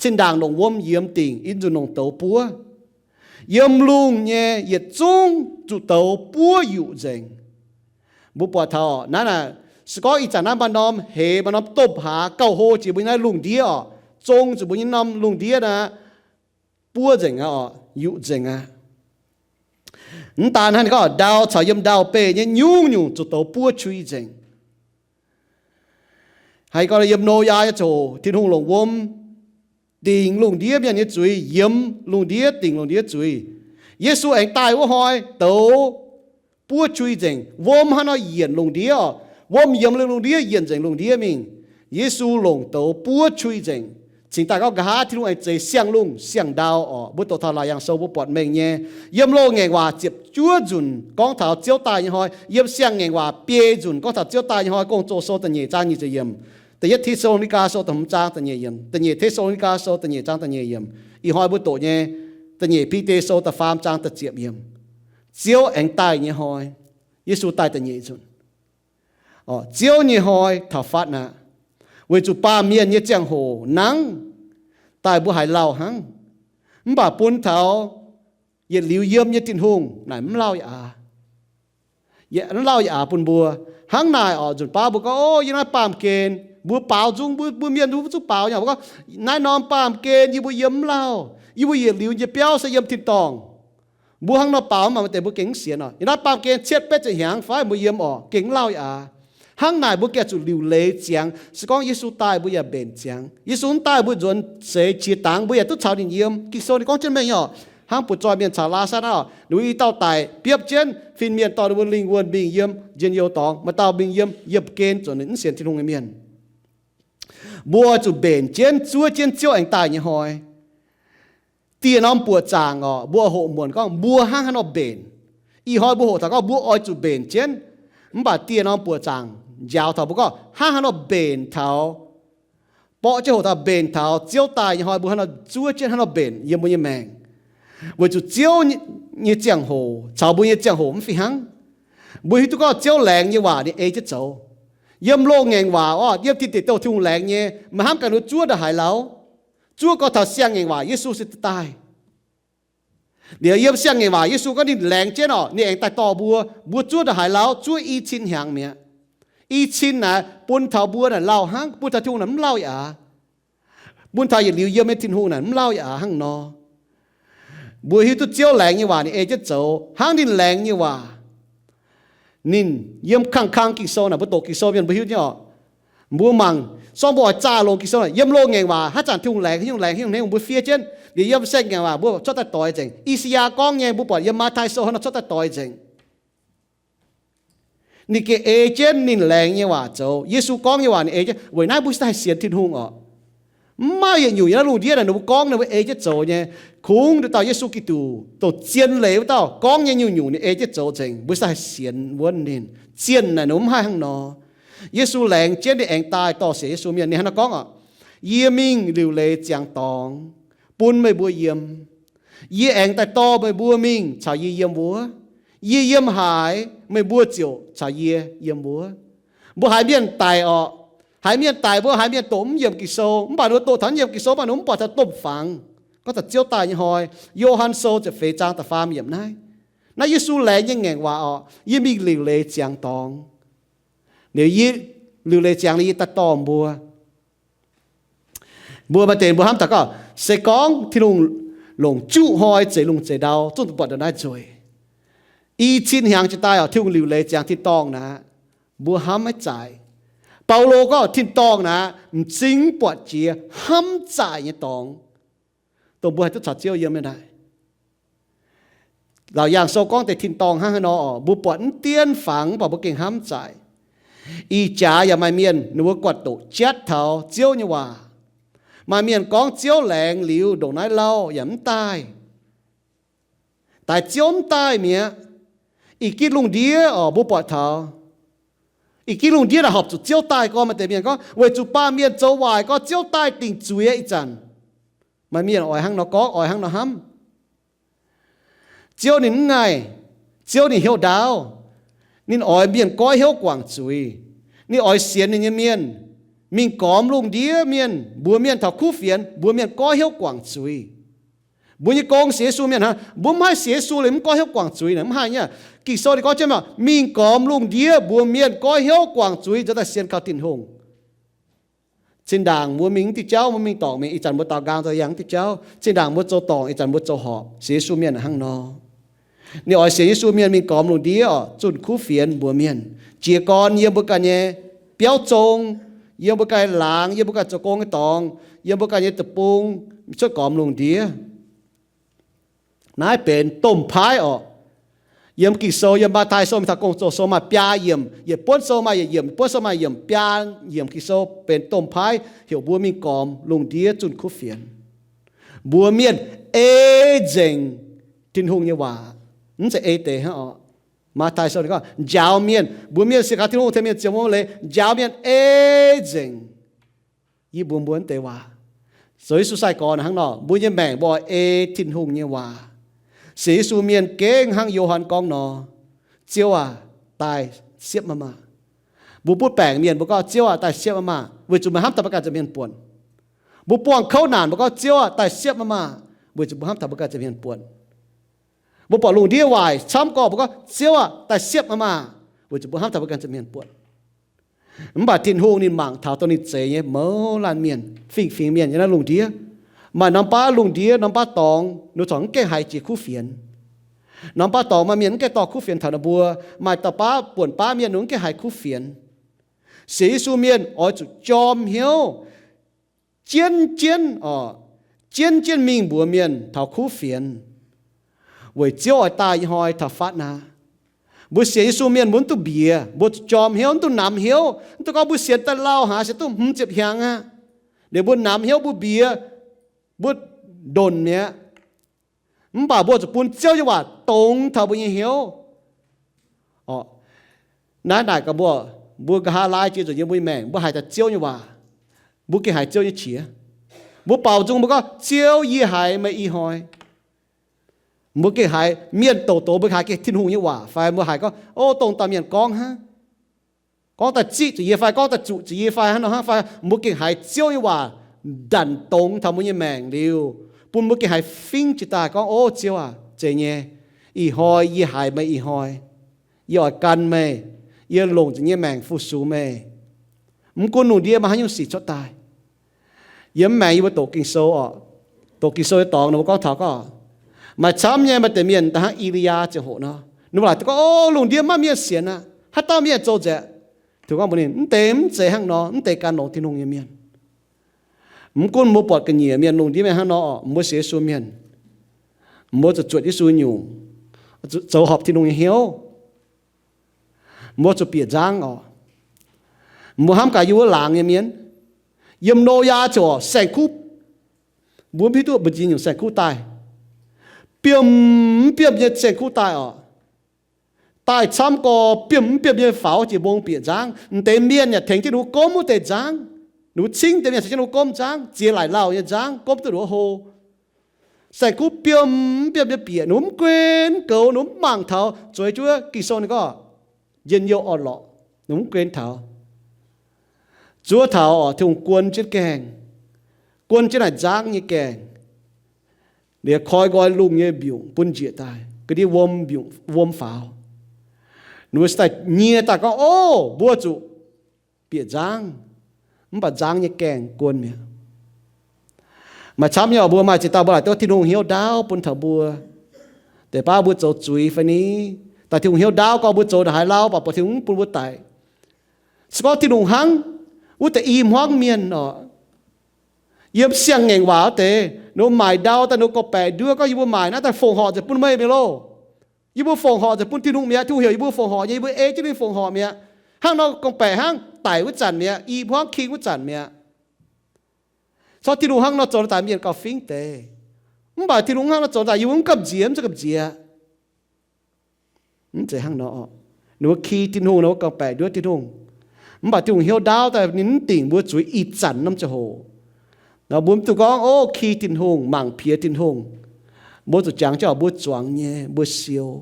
zinh ndaangc longc wuom yiemx dingc, ih nzunc longc douz buov. Yiem lungh nyei yietc zungv zuqc douz buov yuqc nzengc. Mbuo buatc taux naaiv naaic, se gorngv ih zanc naaiv maaih norm heix, maaih norm domh hlaax gauh hlo jiex mbuo nyei naaiv lungh ndiev oc, zong zuqc mbuo nyei norm lungh ndiev naaiv buov nzengc aqv oc, yuqc nzengc aqv. Mv daan hnangv, ninh gorngv ndau caux yiem ndau-beih nyei nyungc-nyungc zuqc douz buov qui nzengc. Haiz gorngv yiem Noyaa nyei ziangh hoc Tin-Hungh longc wuom dingc lungh ndiev mienh nyei zuiz, yiemx lungh ndiev, dingc lungh ndiev zuiz. Yesu aengx daaih wuov hnoi douz buov qui nzengc. Wuom hnangv nor yienc lungh ndiev oc. Wuom yiemx lungh ndiev yienc nzengc lungh ndiev mingh. Yesu longc douz buov qui nzengc, Cingx daaih gorngv nqa'haav Tin-Hungh aengx zeix siang-lungh siang-ndau orqc. Mbuo doqc taux Laauc Yaangh Sou mbuo buatc mengh nyei, yiem Loz-Ngaengc Waac ziepc juov nzunc gorngv taux Ziouv daaih nyei hnoi, yiem siang-ngaengc waac biei nzunc gorngv taux Ziouv daaih nyei hnoi. Gong-Zoh Sou da'nyeic zaang nyic ziepc yiemc, da'yietv Ti^saa^lo^ni^gaa Sou da'hmz zaang da'nyeic yiemc, da'nyeic Te^saa^lo^ni^gaa Sou da'nyeic zaang da'nyeic yiemc, ih hnoi mbuo doqc nyei, da'nyeic Bide Sou da'faam zaang da'ziepc yiemc. Ziouv aengx daaih nyei hnoi, Yesu daaih da'nyeic nzunc. Ziouv nyei hnoi taux fatv aqv. Weic zuqc baamh mienh nyei ziangh hoc nangv daaih mbuo haiz lauh hnangv. Mv baac bun taux yietc liuz yiem nyei Tin-Hungh naaic mv lauh yaac aax. Mv lauh yaac aax bun mbuo. Hnangv naaic orqc, nzunc baav mbuo gorngv, o, yie naaiv baamh gen, mbuo baaux nzung, mbuo, mbuo mienh mbuo zuqc baaux nyei, mbuo gorngv, naaiv norm baamh gen yie mbuo yiem mv lauh. Yie mbuo yietc liuz nyei biauv se yiem tin-dorngh. Mbuo hnangv nor baaux mv maaih maaih deix mbuo gengh mv sienx orqc. Yiem naaiv baamh gen cietv betv ziepc hnyangx fai mbuo yiem orqc, gengh mv lauh yaac aax. Hnangv naaic mbuo gengh zuqc liuc leiz ziangx. Se gorngv Yesu daaih mbuo yaac mbenc ziangx. Yesu mv daaih mbuo nzuonx seix qiex dangx, mbuo yaac duqv caux ninh yiem. Ging-Sou ninh gorngv jienv mengh nyei orqc. Hnangv butv-zoih mienh caux Laa^satv naaiv orqc, ninh mbuo i dauh daic biopv jienv, fin-mienh dorh ninh mbuo lingh wuonh mingh yiem njien-youh dorngx. Maaih dauh mingh yiem yiemh gen, zuqc ninh mv sienx Tin-Hungh nyei mienh. Mbuo zuqc mbenc jienv, zuov jienv Ziouv aengx daaih nyei hnoi. Dieh norm buoqc zaangc orqc, mbuo hoqc muonc gorngv mbuo hnangv haaix nor mbenc. Ih hnoi mbuo hoqc taux gorngv mbuo oix zuqc mbenc jienv. Mv baac dieh norm buoqc zaangc njaaux taux mbuo gorngv hnangv haaix nor mbenc taux, borqv jienv hoqc taux mbenc taux Ziouv daaih nyei hnoi mbuo hnangv nor zuov jienv, hnangv nor mbenc yiem mbuo nyei maengc. Weic zuqc Ziouv nyei ziangh hoc caux mbuo nyei ziangh hoc mv fih hnangv. Mbuo hiuv duqv gorngv Ziouv laengz nyei waac ninh ei jienv zoux. Yiem loz-ngaengc waac orqc, yiem Tin Deic Douh Tin-Hungh laengz nyei, meih hnamv gaax ninh zuov ndongc haaix lauh? Zuov gorngv taux siang-ngaengc waac Yesu se daaih. Liuz yiem siang-ngaengc waac Yesu gorngv ninh laengz jienv orqc, ninh aengx daaih dorh mbuo. Mbuo zuov ndongc haaix lauh? Zuov i cin hnyangx mi'aqv. I cin naaic bun taux mbuo naaic lauh hnangv, bun taux Tin-Hungh naaic mv lauh yaac aax. Bun taux yietc liuz yiem nyei Tin-Hungh naaic mv lauh yaac aax hnangv nor. Mbuo hiuv duqv Ziouv laengz nyei waac ninh ei jienv zoux hnangv ninh laengz nyei waac. Ninh yiem kang-kang Ging-Sou naaic, mbuo doqc Ging-Sou mienh mbuo hiuv nyei orqc. Mbuo mangc, sorng mbuo oix zaah longx Ging-Sou naaic, yiem loz-ngaengc waac haaix zanc Tin-Hungh laengz, Tin-Hungh laengz, Tin-Hungh hnangv, mbuo fiev jienv. Liuz yiem siang-ngaengc waac mbuo cuotv daaih doix nzengc. I^saa^yaa gorngv nyei, mbuo buatc yiem Matv^tai Sou hnangv nor cuotv daaih doix nzengc. Ninh gengh ei jienv ninh laengz nyei waac zoux. Yesu gorngv nyei waac ninh ei jienv. Weic naaiv mbuo se haih sienx Tin-Hungh orqc. Mv maaih yietc nyungc yiem naaiv lungh ndiev naaic ninh mbuo gorngv ninh mbuo ei jienv zoux nyei. Kungx nduqc dauh Yesu Giduc, dongh zien leiz wuov dauh gorngv nyei nyungc-nyungc ninh ei jienv zoux nzengc. Mbuo se haih sienx wuonv ninh. Zienh naaic ninh mbuo mv haih hnangv nor. Yesu laengz jienv ninh aengx daaih dorh sienx Yesu mienh. Ninh hnangv naaiv gorngv orqc, yie mingh liuc leiz ziangx dorngx bun meih mbuo yiem. Yie aengx daaih dorh meih mbuo mingh caux yie yiem wuov. Yie yiem haaix, meih mbuo ziouc caux yie yiem wuov. Mbuo haiz mienh daic orqc, haiz mienh daic mbuo haiz mienh doqc mv yiemc Ging-Sou, mv baac ninh mbuo doqc taux mv yiemc Ging-Sou, mv baac ninh mbuo mv buatc taux domh fangx. Gorngv taux Ziouv daaih nyei hnoi, Yo^han Sou ziepc feix zaang da'faam yiemc naaiv. Naaiv Yesu laengz nyei ngaengc waac orqc, yie mingh liuc leiz ziangx dorngx. Liuz yie liuc leiz ziangx liuz yie daaih dorh mbuo. Mbuo maaih deix mbuo hnamv daaih gorngv, se gorngv Tin-Hungh longc juqv hnoi zeix lungh zeix ndau zungv buatc ndongc naaiv nzueic. I cin hnyangx jiex daaih orqc, Tin-Hungh liuc leiz ziangx tin-dorngh naaic, mbuo hnamv maiv zaaic. Baulo gorngv tin-dorngh naaic m'zing buatc jiex hnamv zaaic nyei dorngx, dongh mbuo haih duqv caux Ziouv yiem nyei naaic. Laauc Yaangh Sou gorngv deix tin-dorngh hnangv haaix nor orqc, mbuo buatc mv dienv fangx mv baac mbuo gengh hnamv zaaic. Ih jaax yaac maaih mienh ninh mbuo guatc doqc jatv taux Ziouv nyei waac. Maaih mienh gorngv Ziouv laengz liuz ndongc naaiv lauh yaac mv daaih. Daaih Ziouv mv daaih mi'aqv. Ih gitv lungh ndiev orqc, mbuo buatc taux ih gitv lungh ndiev naaic horpc zuqc Ziouv daaih gorngv. Maaih deix mienh gorngv weic zuqc baamh mienh zoux waaic gorngv Ziouv daaih dingc zuiz ih zanc. Maaih mienh oix hnangv nor gorngv, oix hnangv nor hnamv. Ziouv ninh mv ngaih. Ziouv ninh hnyouv ndaauv. Ninh oix mienh goiv hnyouv guangc zuiz. Ninh oix sienx ninh nyei mienh mingh gormx lungh ndiev mienh, mbuox mienh taux kuv fienx, mbuox mienh goiv hnyouv guangc zuiz. Mbuo nyei gong sienx Yesu mienh hnangv. Mbuo mv haih sienx Yesu liuz mv goiv hnyouv guangc zuiz naaic mv haih nyei. Ging-Sou ninh gorngv jienv mingh gormx lungh ndiev mbuox mienh goiv hnyouv guangc zuiz nziex daaih sienx kaux Tin-Hungh. Zinh ndaangc mbuo mingh mv diuh jauv, mbuo mingh dorngc mingh, ih zanc mbuo daaux nqaang nzauh yangh mv diuh jauv. Zinh ndaangc mbuo zoux dorngc, ih zanc mbuo zoux horpc, sienx Yesu mienh hnangv nor. Ninh oix sienx Yesu mienh mingh gormx lungh ndiev orqc, zunh kuv fienx mbuox mienh, jiez gorn yiem mbuo ganh nyei biauv zong, yiem mbuo ganh laangz, yiem mbuo ganh zoux gong nyei dorngx, yiem mbuo ganh nyei deic-bung, cuotv gormx lungh ndiev. Naaiv benx domh paaiv orqc. Yiem Ging-Sou, yiem Matv^tai Sou, Matv^tai Gong-Zoh Sou maaih biaa yiemc, yietc buonv sou maaih yietc yiemc, yietc buonv sou maaih yiemc, biaa yiemc Ging-Sou benx domh paaiv heuc mbuo mingh gormx lungh ndiev zunh kuv fienx. Mbuo mienh ei nzengc Tin-Hungh nyei waac. Mv zeiz ei deix hnangv oc. Matv^tai Sou ninh gorngv njaaux mienh, mbuo mienh sienx kaux Tin-Hungh, tengx mienh ziouc muangx leiz, njaaux mienh ei nzengc yie mbuo mbuo wuov deix waac. Zoux Yesu sai-gorx hnangv nor, mbuo nyei maengc mbuo oix ei Tin-Hungh nyei waac. Sienx Yesu mienh gengh hnangv Yo^han gorngv nor, Ziouv aac, daaih siepv maah maah. Mbuo butv baengc mienh mbuo gorngv, Ziouv aac, daaih siepv maah maah, weic zuqc meih hnamv taux mbuo ganh nza'hmien buonc. Mbuo buangh kouv naanc mbuo gorngv, Ziouv aac, daaih siepv maah maah, weic zuqc mbuo hnamv taux mbuo ganh nza'hmien buonc. Mbuo buatc lungh ndiev waaic camv gorngv mbuo gorngv, Ziouv aac, daaih siepv maah maah, weic zuqc mbuo hnamv taux mbuo ganh nza'hmien buonc. Mv baac Tin-Hungh ninh mangc taux dongh ninh zeix nyei mouz laanh mienh, fingx-fingx mienh yiem naaiv lungh ndiev. Maaih norm baav lungh ndiev, norm baav dorngx, ninh corc mv gaengh haiz jiex kuv fienx. Norm baav dorngx maaih mienh mv gaengh dorh kuv fienx taux ninh mbuo. Maaih dauh baav buonc baav mienh ninh mv gaengh haiz kuv fienx. Sienx Yesu mienh oix zuqc jorm hnyouv, jienv jienv, jienv jienv mingh mbuox mienh taux kuv fienx, weic Ziouv oix daaih nyei hnoi taux fatv naaic. Mbuo sienx Yesu mienh mbuo mv duqv mbiex, mbuo zuqc jorm hnyouv, mv duqv namx hnyouv, mv duqv gorngv mbuo sienx daaih lauh haaix se duqv hmz ziepc hnyangx aqv. Liuz mbuo namx hnyouv, mbuo mbiex, mbuo ndonc mi'aqv. Mv baac mbuo zuqc bun Ziouv nyei waac dongz taux mbuo nyei hnyouv. Naaiv naaic gaax mbuo, mbuo nqa'haav laai jiex nzunc yiem mbuo nyei maengc, mbuo haiz taux Ziouv nyei waac, mbuo gengh haiz Ziouv nyei qiex. Mbuo baaux nzung mbuo gorngv, Ziouv, yie haiz meih ih hnoi. Mbuo gengh haiz mienh douc douc mbuo haiz gengh Tin-Hungh nyei waac fai mbuo haiz gorngv, o, dongh dauh mienh gorngv hnangv, gorngv daaih ziqv zuqc yie fai gorngv daaih zuqc zuqc yie fai hnangv nor hnangv fai, mbuo gengh haiz Ziouv nyei waac ndanc dongz taux mbuo nyei maengc liuz, bun mbuo gengh haiz fingx jiex daaih gorngv, o, Ziouv aac, zeiz nyei. Ih hnoi yie haiz meih ih hnoi. Yie oix gan meih. Yie longc zuqc nyei maengc fu-sux meih. Mv gunv lungh ndiev maaih haaix nyungc sic cuotv daaih. Yiem maengc yie mbuo doqc Ging-Sou oc, doqc Ging-Sou nyei dorngx ninh mbuo gorngv taux gorngv, maaih camv nyei maaih deix mienh da'hnangv E^li^yaa ziangh hoc nor, ninh mbuo laaic gorngv, o, lungh ndiev maiv mienh sienx aqv. Haaix dauh mienh zoux nzengc? Tin-Hungh gorngv mbuox ninh, mv deix mv zeiz hnangv nor, mv deix gan longx Tin-Hungh nyei mienh. Mv gunv mbuo buatc ga'nyiec mienh lungh ndiev mienh hnangv nor oc, mbuo sienx Yesu mienh, mbuo zuqc zuotc Yesu nyungc, zoux horpc Tin-Hungh nyei hnyouv. Mbuo zuqc bieqc nzangv oc. Mbuo hnamv gaax yie wuov laangz nyei mienh, yiem Noyaa ziouc saeng-kuv, mbuo mv hiuv duqv mbu'ziex nyungc saeng-kuv daaih, biomv mv biomv nyei saeng-kuv daaih oc. Daaih camv gorx biomv mv biomv nyei faaux jiex mbong bieqc nzangv. M'deix mienh yaac tengx jienv ninh mbuo gomv wuov deix nzangv. Ninh mbuo cingv deix mienh tengx jienv ninh mbuo gomv nzangv, ziex laaic lauh nyei nzangv, gomv duqv ninh mbuo hlo. Saeng-kuv biomv mv biomv nyei bieqc, ninh mbuo mv gunv goux, ninh mbuo mv mangc taux. Zueiz jienv Ging-Sou ninh gorngv njien-youh orn-lorqc, ninh mbuo mv gunv taux. Zuov taux oc, Tin-Hungh guon jienv gaengh, guon jienv naaic nzangv nyei gaengh, liuz koi nqoi lungh nyei mbiungc bun njiec daaih, ga'ndiev wuom mbiungc, wuom faaux. Ninh mbuo se daaih nyie daaih gorngv, o, mbuo zuqc bieqc nzangv. Mv baac nzangv nyei gaengh guon mi'aqv. Maaih camv nyei oc, mbuo maaih ziex dauh mbuo laaic duqv Tin-Hungh hnyouv ndaauv bun taux mbuo. Deix baav mbuo zoux zuiz fai ni, daaih Tin-Hungh hnyouv ndaauv gorngv mbuo zoux ndongc haaix lauh, mv baac buatc Tin-Hungh mv bun mbuo daic. Se gorngv Tin-Hungh hnangv wuov deix i hmuangv mienh oc, yiem siang-ngaengc waac wuov deix, ninh mbuo maaic ndau daaih, ninh mbuo gorngv-baeqc nduov gorngv, yie mbuo maaic naaiv daaih fongc horc nzengc bun meih mi'aqv loh. Yie mbuo fongc horc nzengc bun Tin-Hungh mi'aqv. Tin-Hungh heuc yie mbuo fongc horc nyei, yie mbuo ei jienv ninh fongc horc mi'aqv. Hnangv nor gorngv-baeqc hnangv, daic wuov zanc mi'aqv, i hmuangv king wuov zanc mi'aqv. Corc Tin-Hungh hnangv nor zoux daaih mienh gauh fingv deix. Mv baac Tin-Hungh hnangv nor zoux daaih yie mbuo mv gamh nziex, mv zuqc gamh nziex. Mv zeiz hnangv nor. Ninh mbuo ki Tin-Hungh, ninh mbuo gorngv-baeqc nduov Tin-Hungh. Mv baac Tin-Hungh hnyouv ndaauv daaih ninh mv dingc mbuo zuiz ih zanc norm ziangh hoc. Mbuo mv dungx gorngv, o, ki Tin-Hungh, mangc piex Tin-Hungh. Mbuo zuqc jangx jienv mbuo zuangx nyei, mbuo siou.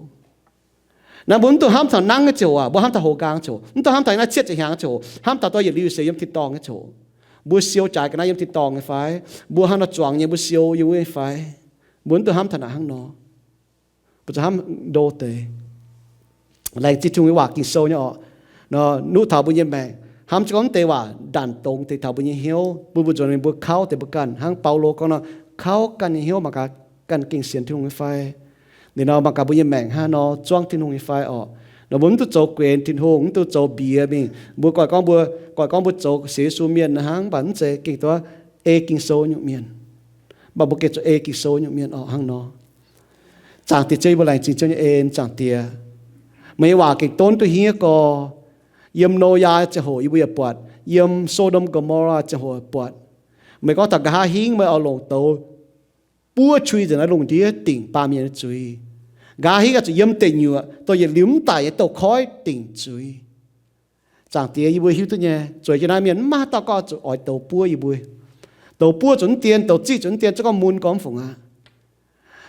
Naaiv mbuo mv dungx hnamv taux nangv nyei ziangh hoc aac, mbuo hnamv taux houx nqaang ziangh hoc, mv dungx hnamv taux naaiv cietv ziepc hnyangx ziangh hoc, hnamv taux dongh yietc liuz seix yiem tin-dorngh nyei ziangh hoc. Mbuo siou jaaix ga'naaiv yiem tin-dorngh nyei fai? Mbuo hnangv nor zuangx nyei, mbuo siou yiem wuov nyei fai? Mbuo mv dungx hnamv taux naaic hnangv nor. Mbuo zuqc hnamv ndo deix. Laengz zingh Tin-Hungh nyei waac Ging-Sou nyei orqc. Nor nuqv taux mbuo nyei maengc, hnamv jienv gorngv mv deix waac ndanc dongz deix taux mbuo nyei hnyouv, bun mbuo nzuonx mingh mbuo kauv deix mbuo ganh. Hnangv Baulo gorngv nor, kauv ganh nyei hnyouv mangc gaax ganh gengh sienx Tin-Hungh nyei fai. Ninh nor mangc gaax mbuo nyei maengc hnangv nor zuangv Tin-Hungh nyei fai orqc. Nor mbuo mv duqv zoux guenx Tin-Hungh, mv duqv zoux mbiex mingh. Mbuo goiv gorngv mbuo, goiv gorngv mbuo zoux sienx Yesu mienh hnangv, mv baac mv zeiz gengh duqv ei Ging-Sou nyungc mienh. Mv baac mbuo gengh zuqc ei Ging-Sou nyungc mienh orqc hnangv nor. Zaangc Diex Ziouv, yie mbuo laengz zingh Ziouv nyei en, Zaangc Diex. Meih nyei waac gengh donv duqv hniev gorx. Yiem Noyaa ziangh hoc yie mbuo yaac buatc, yiem So^ndom Gomorraa ziangh hoc buatc. Meih gorngv taux nqa'haav hingv meih oix longc douz buov qui nzengc naaiv lungh ndiev dingc baamh mienh nyei zuiz. Nqa'haav hingv oix zuqc yiem deic nyuoqc dongh yietc liuz mv daic nyei douz-koiv dingc zuiz. Zaangc Diex, yie mbuo hiuv duqv nyei, zueiz jienv naaiv mienh mv maaih dauh gorngv zuqc oix douz buov yie mbuo. Douz buov zuqc mv dien, douz ziqv zuqc mv dien, zungv gorngv mun gorngv mv fungc aqv.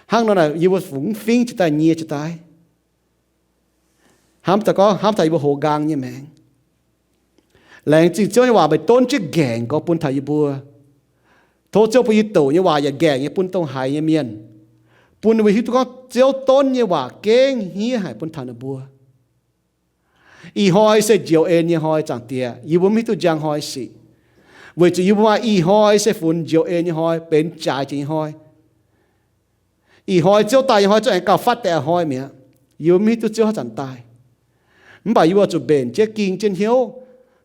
Hnangv nor naaic yie mbuo fungc mv fingv jiez daaih nyie jiez daaih. Hnamv daaih gorngv, hnamv taux yie mbuo hoz nqaang nyei maengc. Laengz zingh Ziouv nyei waac meih donv jienv nqaengc gorx bun taux yie mbuo. Tov Ziouv bun yie doqc nyei waac yaac nqaengc nyei bun dongh haiz nyei mienh, bun ninh mbuo hiuv duqv gorngv Ziouv donv nyei waac gengh hniev haic bun taux ninh mbuo. Ih hnoi se njoux en nyei hnoi, Zaangc Diex, yie mbuo mv hiuv duqv njang hnoi sic, weic zuqc yie mbuo maaih ih hnoi se funx njoux en nyei hnoi, benx jaaix jiex nyei hnoi. Ih hnoi Ziouv daaih nyei hnoi, Ziouv aengx gauh fatv deix a'hnoi mi'aqv. Yie mbuo mv hiuv duqv Ziouv haaix zanc daaih. Mv baac yie mbuo zuqc mbenc jienv ging jienv hnyouv,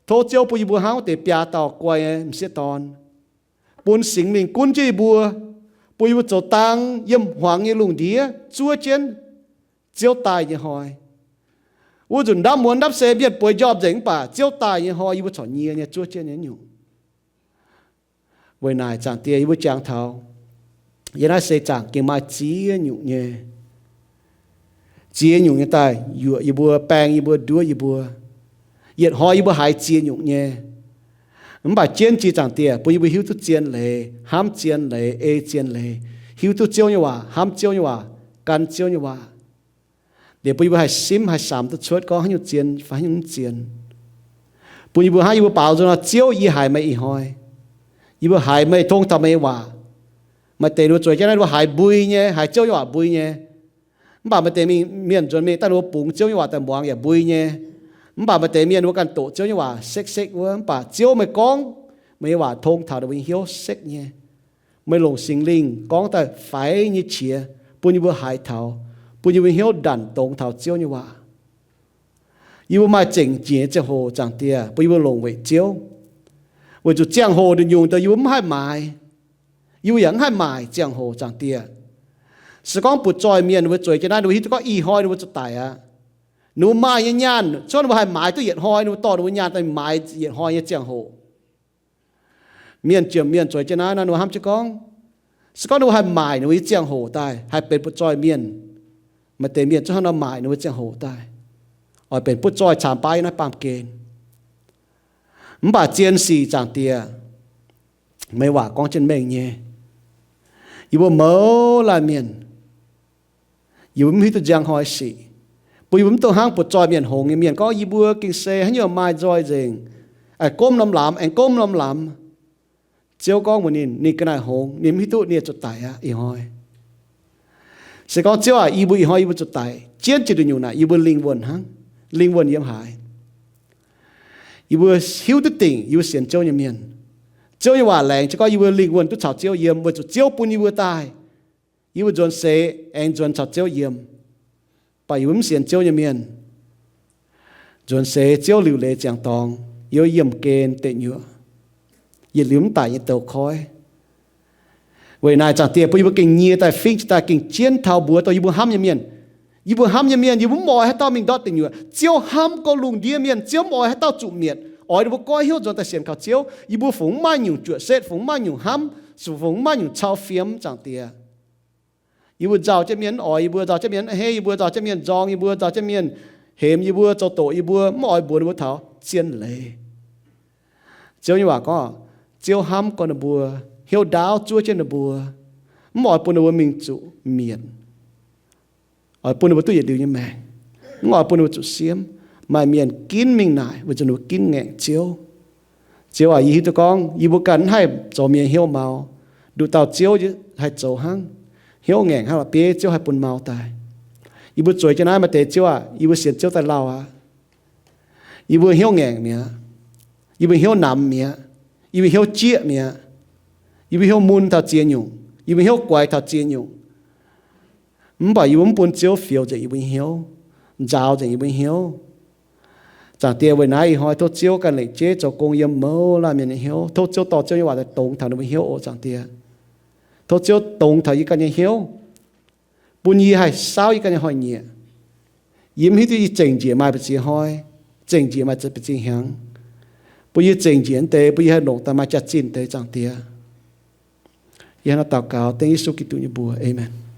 tov Ziouv bun yie mbuo hnangv wuov deix biaa dauh guai nyei m'sieqv dorn, bun Singx Lingh gunv jienv yie mbuo, bun yie mbuo zoux dang yiem hmuangx nyei lungh ndiev zuov jienv Ziouv daaih nyei hnoi. Wuov nzunc ndapv muonz ndapv seix mienh bueix njormh nzengc mv baac Ziouv daaih nyei hnoi yie mbuo corc nyie nyei zuov jienv nyei nyungc. Weic naaic Zaangc Diex, yie mbuo jangx taux yie naaiv seix zaangc gengh maaih ziex nyungc nyei, ziex nyungc nyei daaih yuoqc yie mbuo, baeng yie mbuo, nduov yie mbuo. Yietc hnoi yie mbuo haiz ziex nyungc nyei. Mv baac jienv jiex Zaangc Diex bun yie mbuo hiuv duqv zien leiz, hnamv zien leiz, ei zien leiz, hiuv duqv Ziouv nyei waac, hnamv Ziouv nyei waac, gan Ziouv nyei waac. Liuz bun yie mbuo haih simv haih samx duqv cuotv gorngv haaix nyungc zien fai haaix nyungc mv zien. Bun yie mbuo hnangv yie mbuo baaux nzung nor, Ziouv, yie haiz meih ih hnoi. Yie mbuo haiz meih, tong taux meih nyei waac. Maaih deix ninh mbuo zueiz jienv naaiv ninh mbuo haiz mbui nyei, haiz Ziouv nyei waac mbui nyei. Mv baac maaih deix mingh mienh nzuonx mingh daaih ninh mbuo bungx Ziouv nyei waac daaih muangx yaac mbui nyei. Mv baac maaih deix mienh ninh mbuo ganh doqc Ziouv nyei waac sekv-sekv wuov, mv baac Ziouv meih gorngv, meih nyei waac tong taux ninh mbuo nyei hnyouv sekv nyei. Meih longc Singx Lingh gorngv daaih faix nyei qiex bun yie mbuo haiz taux, bun yie mbuo hnyouv ndanc dongz taux Ziouv nyei waac. Yie mbuo maaih zengc jiex nyei ziangh hoc, Zaangc Diex, bun yie mbuo longc weic Ziouv, weic zuqc ziangh hoc nduqc nyungc deix yie mbuo mv haih maaiz. Yie mbuo yaac mv haih maaic ziangh hoc, Zaangc Diex. Se gorngv butv-zoih mienh ninh mbuo zueiz jienv naaiv, ninh mbuo hiuv duqv gorngv ih hnoi ninh mbuo zuqc daic aqv. Ninh mbuo maaih nyei nyaanh, se gorngv ninh mbuo haih maaiz duqv yietc hnoi, ninh mbuo dorh ninh mbuo nyaanh daaih maaiz yietc hnoi nyei ziangh hoc. Mienh jiem mienh zueiz jienv naaiv nor, ninh mbuo hnamv jienv gorngv, se gorngv ninh mbuo haih maaic ninh mbuo nyei ziangh hoc daaih, haih benx butv-zoih mienh, maaih deix mienh zungv hnangv nor maaic ninh mbuo ziangh hoc daaih, oix benx butv-zoih caamx baav yiem naaiv baamh gen. Mv baac zien sic, Zaangc Diex, meih waac gorngv jienv mengh nyei. Yie mbuo mouz laanh mienh, yie mbuo mv hiuv duqv njang hnoi sic, bun yie mbuo mv dungx hnangv butv-zoih mienh hngongx nyei mienh gorngv, yie mbuo gengh se haaix nyungc maaih nzoih nzengc, aengx gomv norm lamz, aengx gomv norm lamz. Ziouv gorngv mbuox ninh, ninh ga'naaiv hngongx, ninh mv hiuv duqv, ninh zuqc daic aqv ih hnoi. Se gorngv, Ziouv aac, yie mbuo ih hnoi yie mbuo zuqc daic, jienv jiex nduqc nyungc naaic, yie mbuo lingh wuonh hnangv, lingh wuonh yiem haaix? Yie mbuo hiuv duqv dingc yie mbuo sienx Ziouv nyei mienh. Ziouv nyei waac laengz jienv gorngv yie mbuo lingh wuonh duqv caux Ziouv yiem, weic zuqc Ziouv bun yie mbuo daaih. Yie mbuo nzuonx seix aengx nzuonx caux Ziouv yiem. Mv baac yie mbuo mv sienx Ziouv nyei mienh, nzuonx seix Ziouv liuc leiz ziangx dorngx, yie mbuo yiemh gen deic nyuoqc, yietc liuz mv daic nyei douz-koiv. Weic naaic, Zaangc Diex, bun yie mbuo gengh nyie daaih fingv jiez daaih gengh jienv taux mbuox dongh yie mbuo hnamv nyei mienh. Yie mbuo hnamv nyei mienh, yie mbuo mv oix haaix dauh mingh ndortv deic nyuoqc. Ziouv hnamv gorx lungh ndiev mienh. Ziouv mv oix haaix dauh zuqc mietc. Oix ninh mbuo goiv hnyouv nzuonx daaih sienx kaux Ziouv. Yie mbuo fungx mv maaih nyungc juoqc setv, fungx mv maaih nyungc hnamv, fungx mv maaih nyungc cau fiem, Zaangc Diex. Yie mbuo nzauh jienv mienh mv oix, yie mbuo nzauh jienv mienh mv hei, yie mbuo nzauh jienv mienh nzorng, yie mbuo nzauh jienv mienh hemx yie mbuo, zoux doqc yie mbuo, mv oix mbuox ninh mbuo taux zien leiz. Ziouv nyei waac gorngv, Ziouv hnamv gorx ninh mbuo, hnyouv ndaauv zuov jienv ninh mbuo, mv oix bun ninh mbuo mingh zuqc mietc. Oix bun ninh mbuo duqv yietc liuz nyei maengc, mv oix bun ninh mbuo zuqc siemv. Maaih mienh ginv mingh naaic weic zuqc ninh mbuo ginv ngaengc Ziouv. Ziouv aac, yie hiuv duqv gorngv yie mbuo ganh mv haih zoux mienh hnyouv mau. Nduqc dauh Ziouv haih zoux hnangv. Hnyouv ngaengc hnangv la'bieiv Ziouv haih bun mau daaih. Yie mbuo zueiz jienv naaiv maaih deix, Ziouv aac, yie mbuo sienx Ziouv daaih lauh aqv. Yie mbuo hnyouv ngaengc mi'aqv. Yie mbuo hnyouv namx mi'aqv. Yie mbuo hnyouv jieqv mi'aqv. Yie mbuo hnyouv mun taux ziex nyungc. Yie mbuo hnyouv guaix taux ziex nyungc. Mv baac yie mbuo mv bun Ziouv fioux nzengc yie mbuo nyei hnyouv, nzaaux nzengc yie mbuo nyei hnyouv. Zaangc Diex, weic naaiv ih hnoi tov Ziouv ganh lengc jeiv zoux gong yiem mouz laanh mienh nyei hnyouv. Tov Ziouv dorh Ziouv nyei waac daaih dongz taux ninh mbuo hnyouv oc, Zaangc Diex. Tov Ziouv dongz taux yie ganh nyei hnyouv, bun yie haih saauv yie ganh nyei hnoi-nyieqc. Yie mv hiuv duqv yie zengc njiec maaih mbu'ziex hnoi, zengc njiec maaih mbu'ziex hnyangx. Bun yie zengc njiec deix, bun yie haih longc daaih maaih jaax-zinh deix, Zaangc Diex. Yie hnangv naaiv daux gaux dengv Yesu Giduc nyei mbuox. Aamen.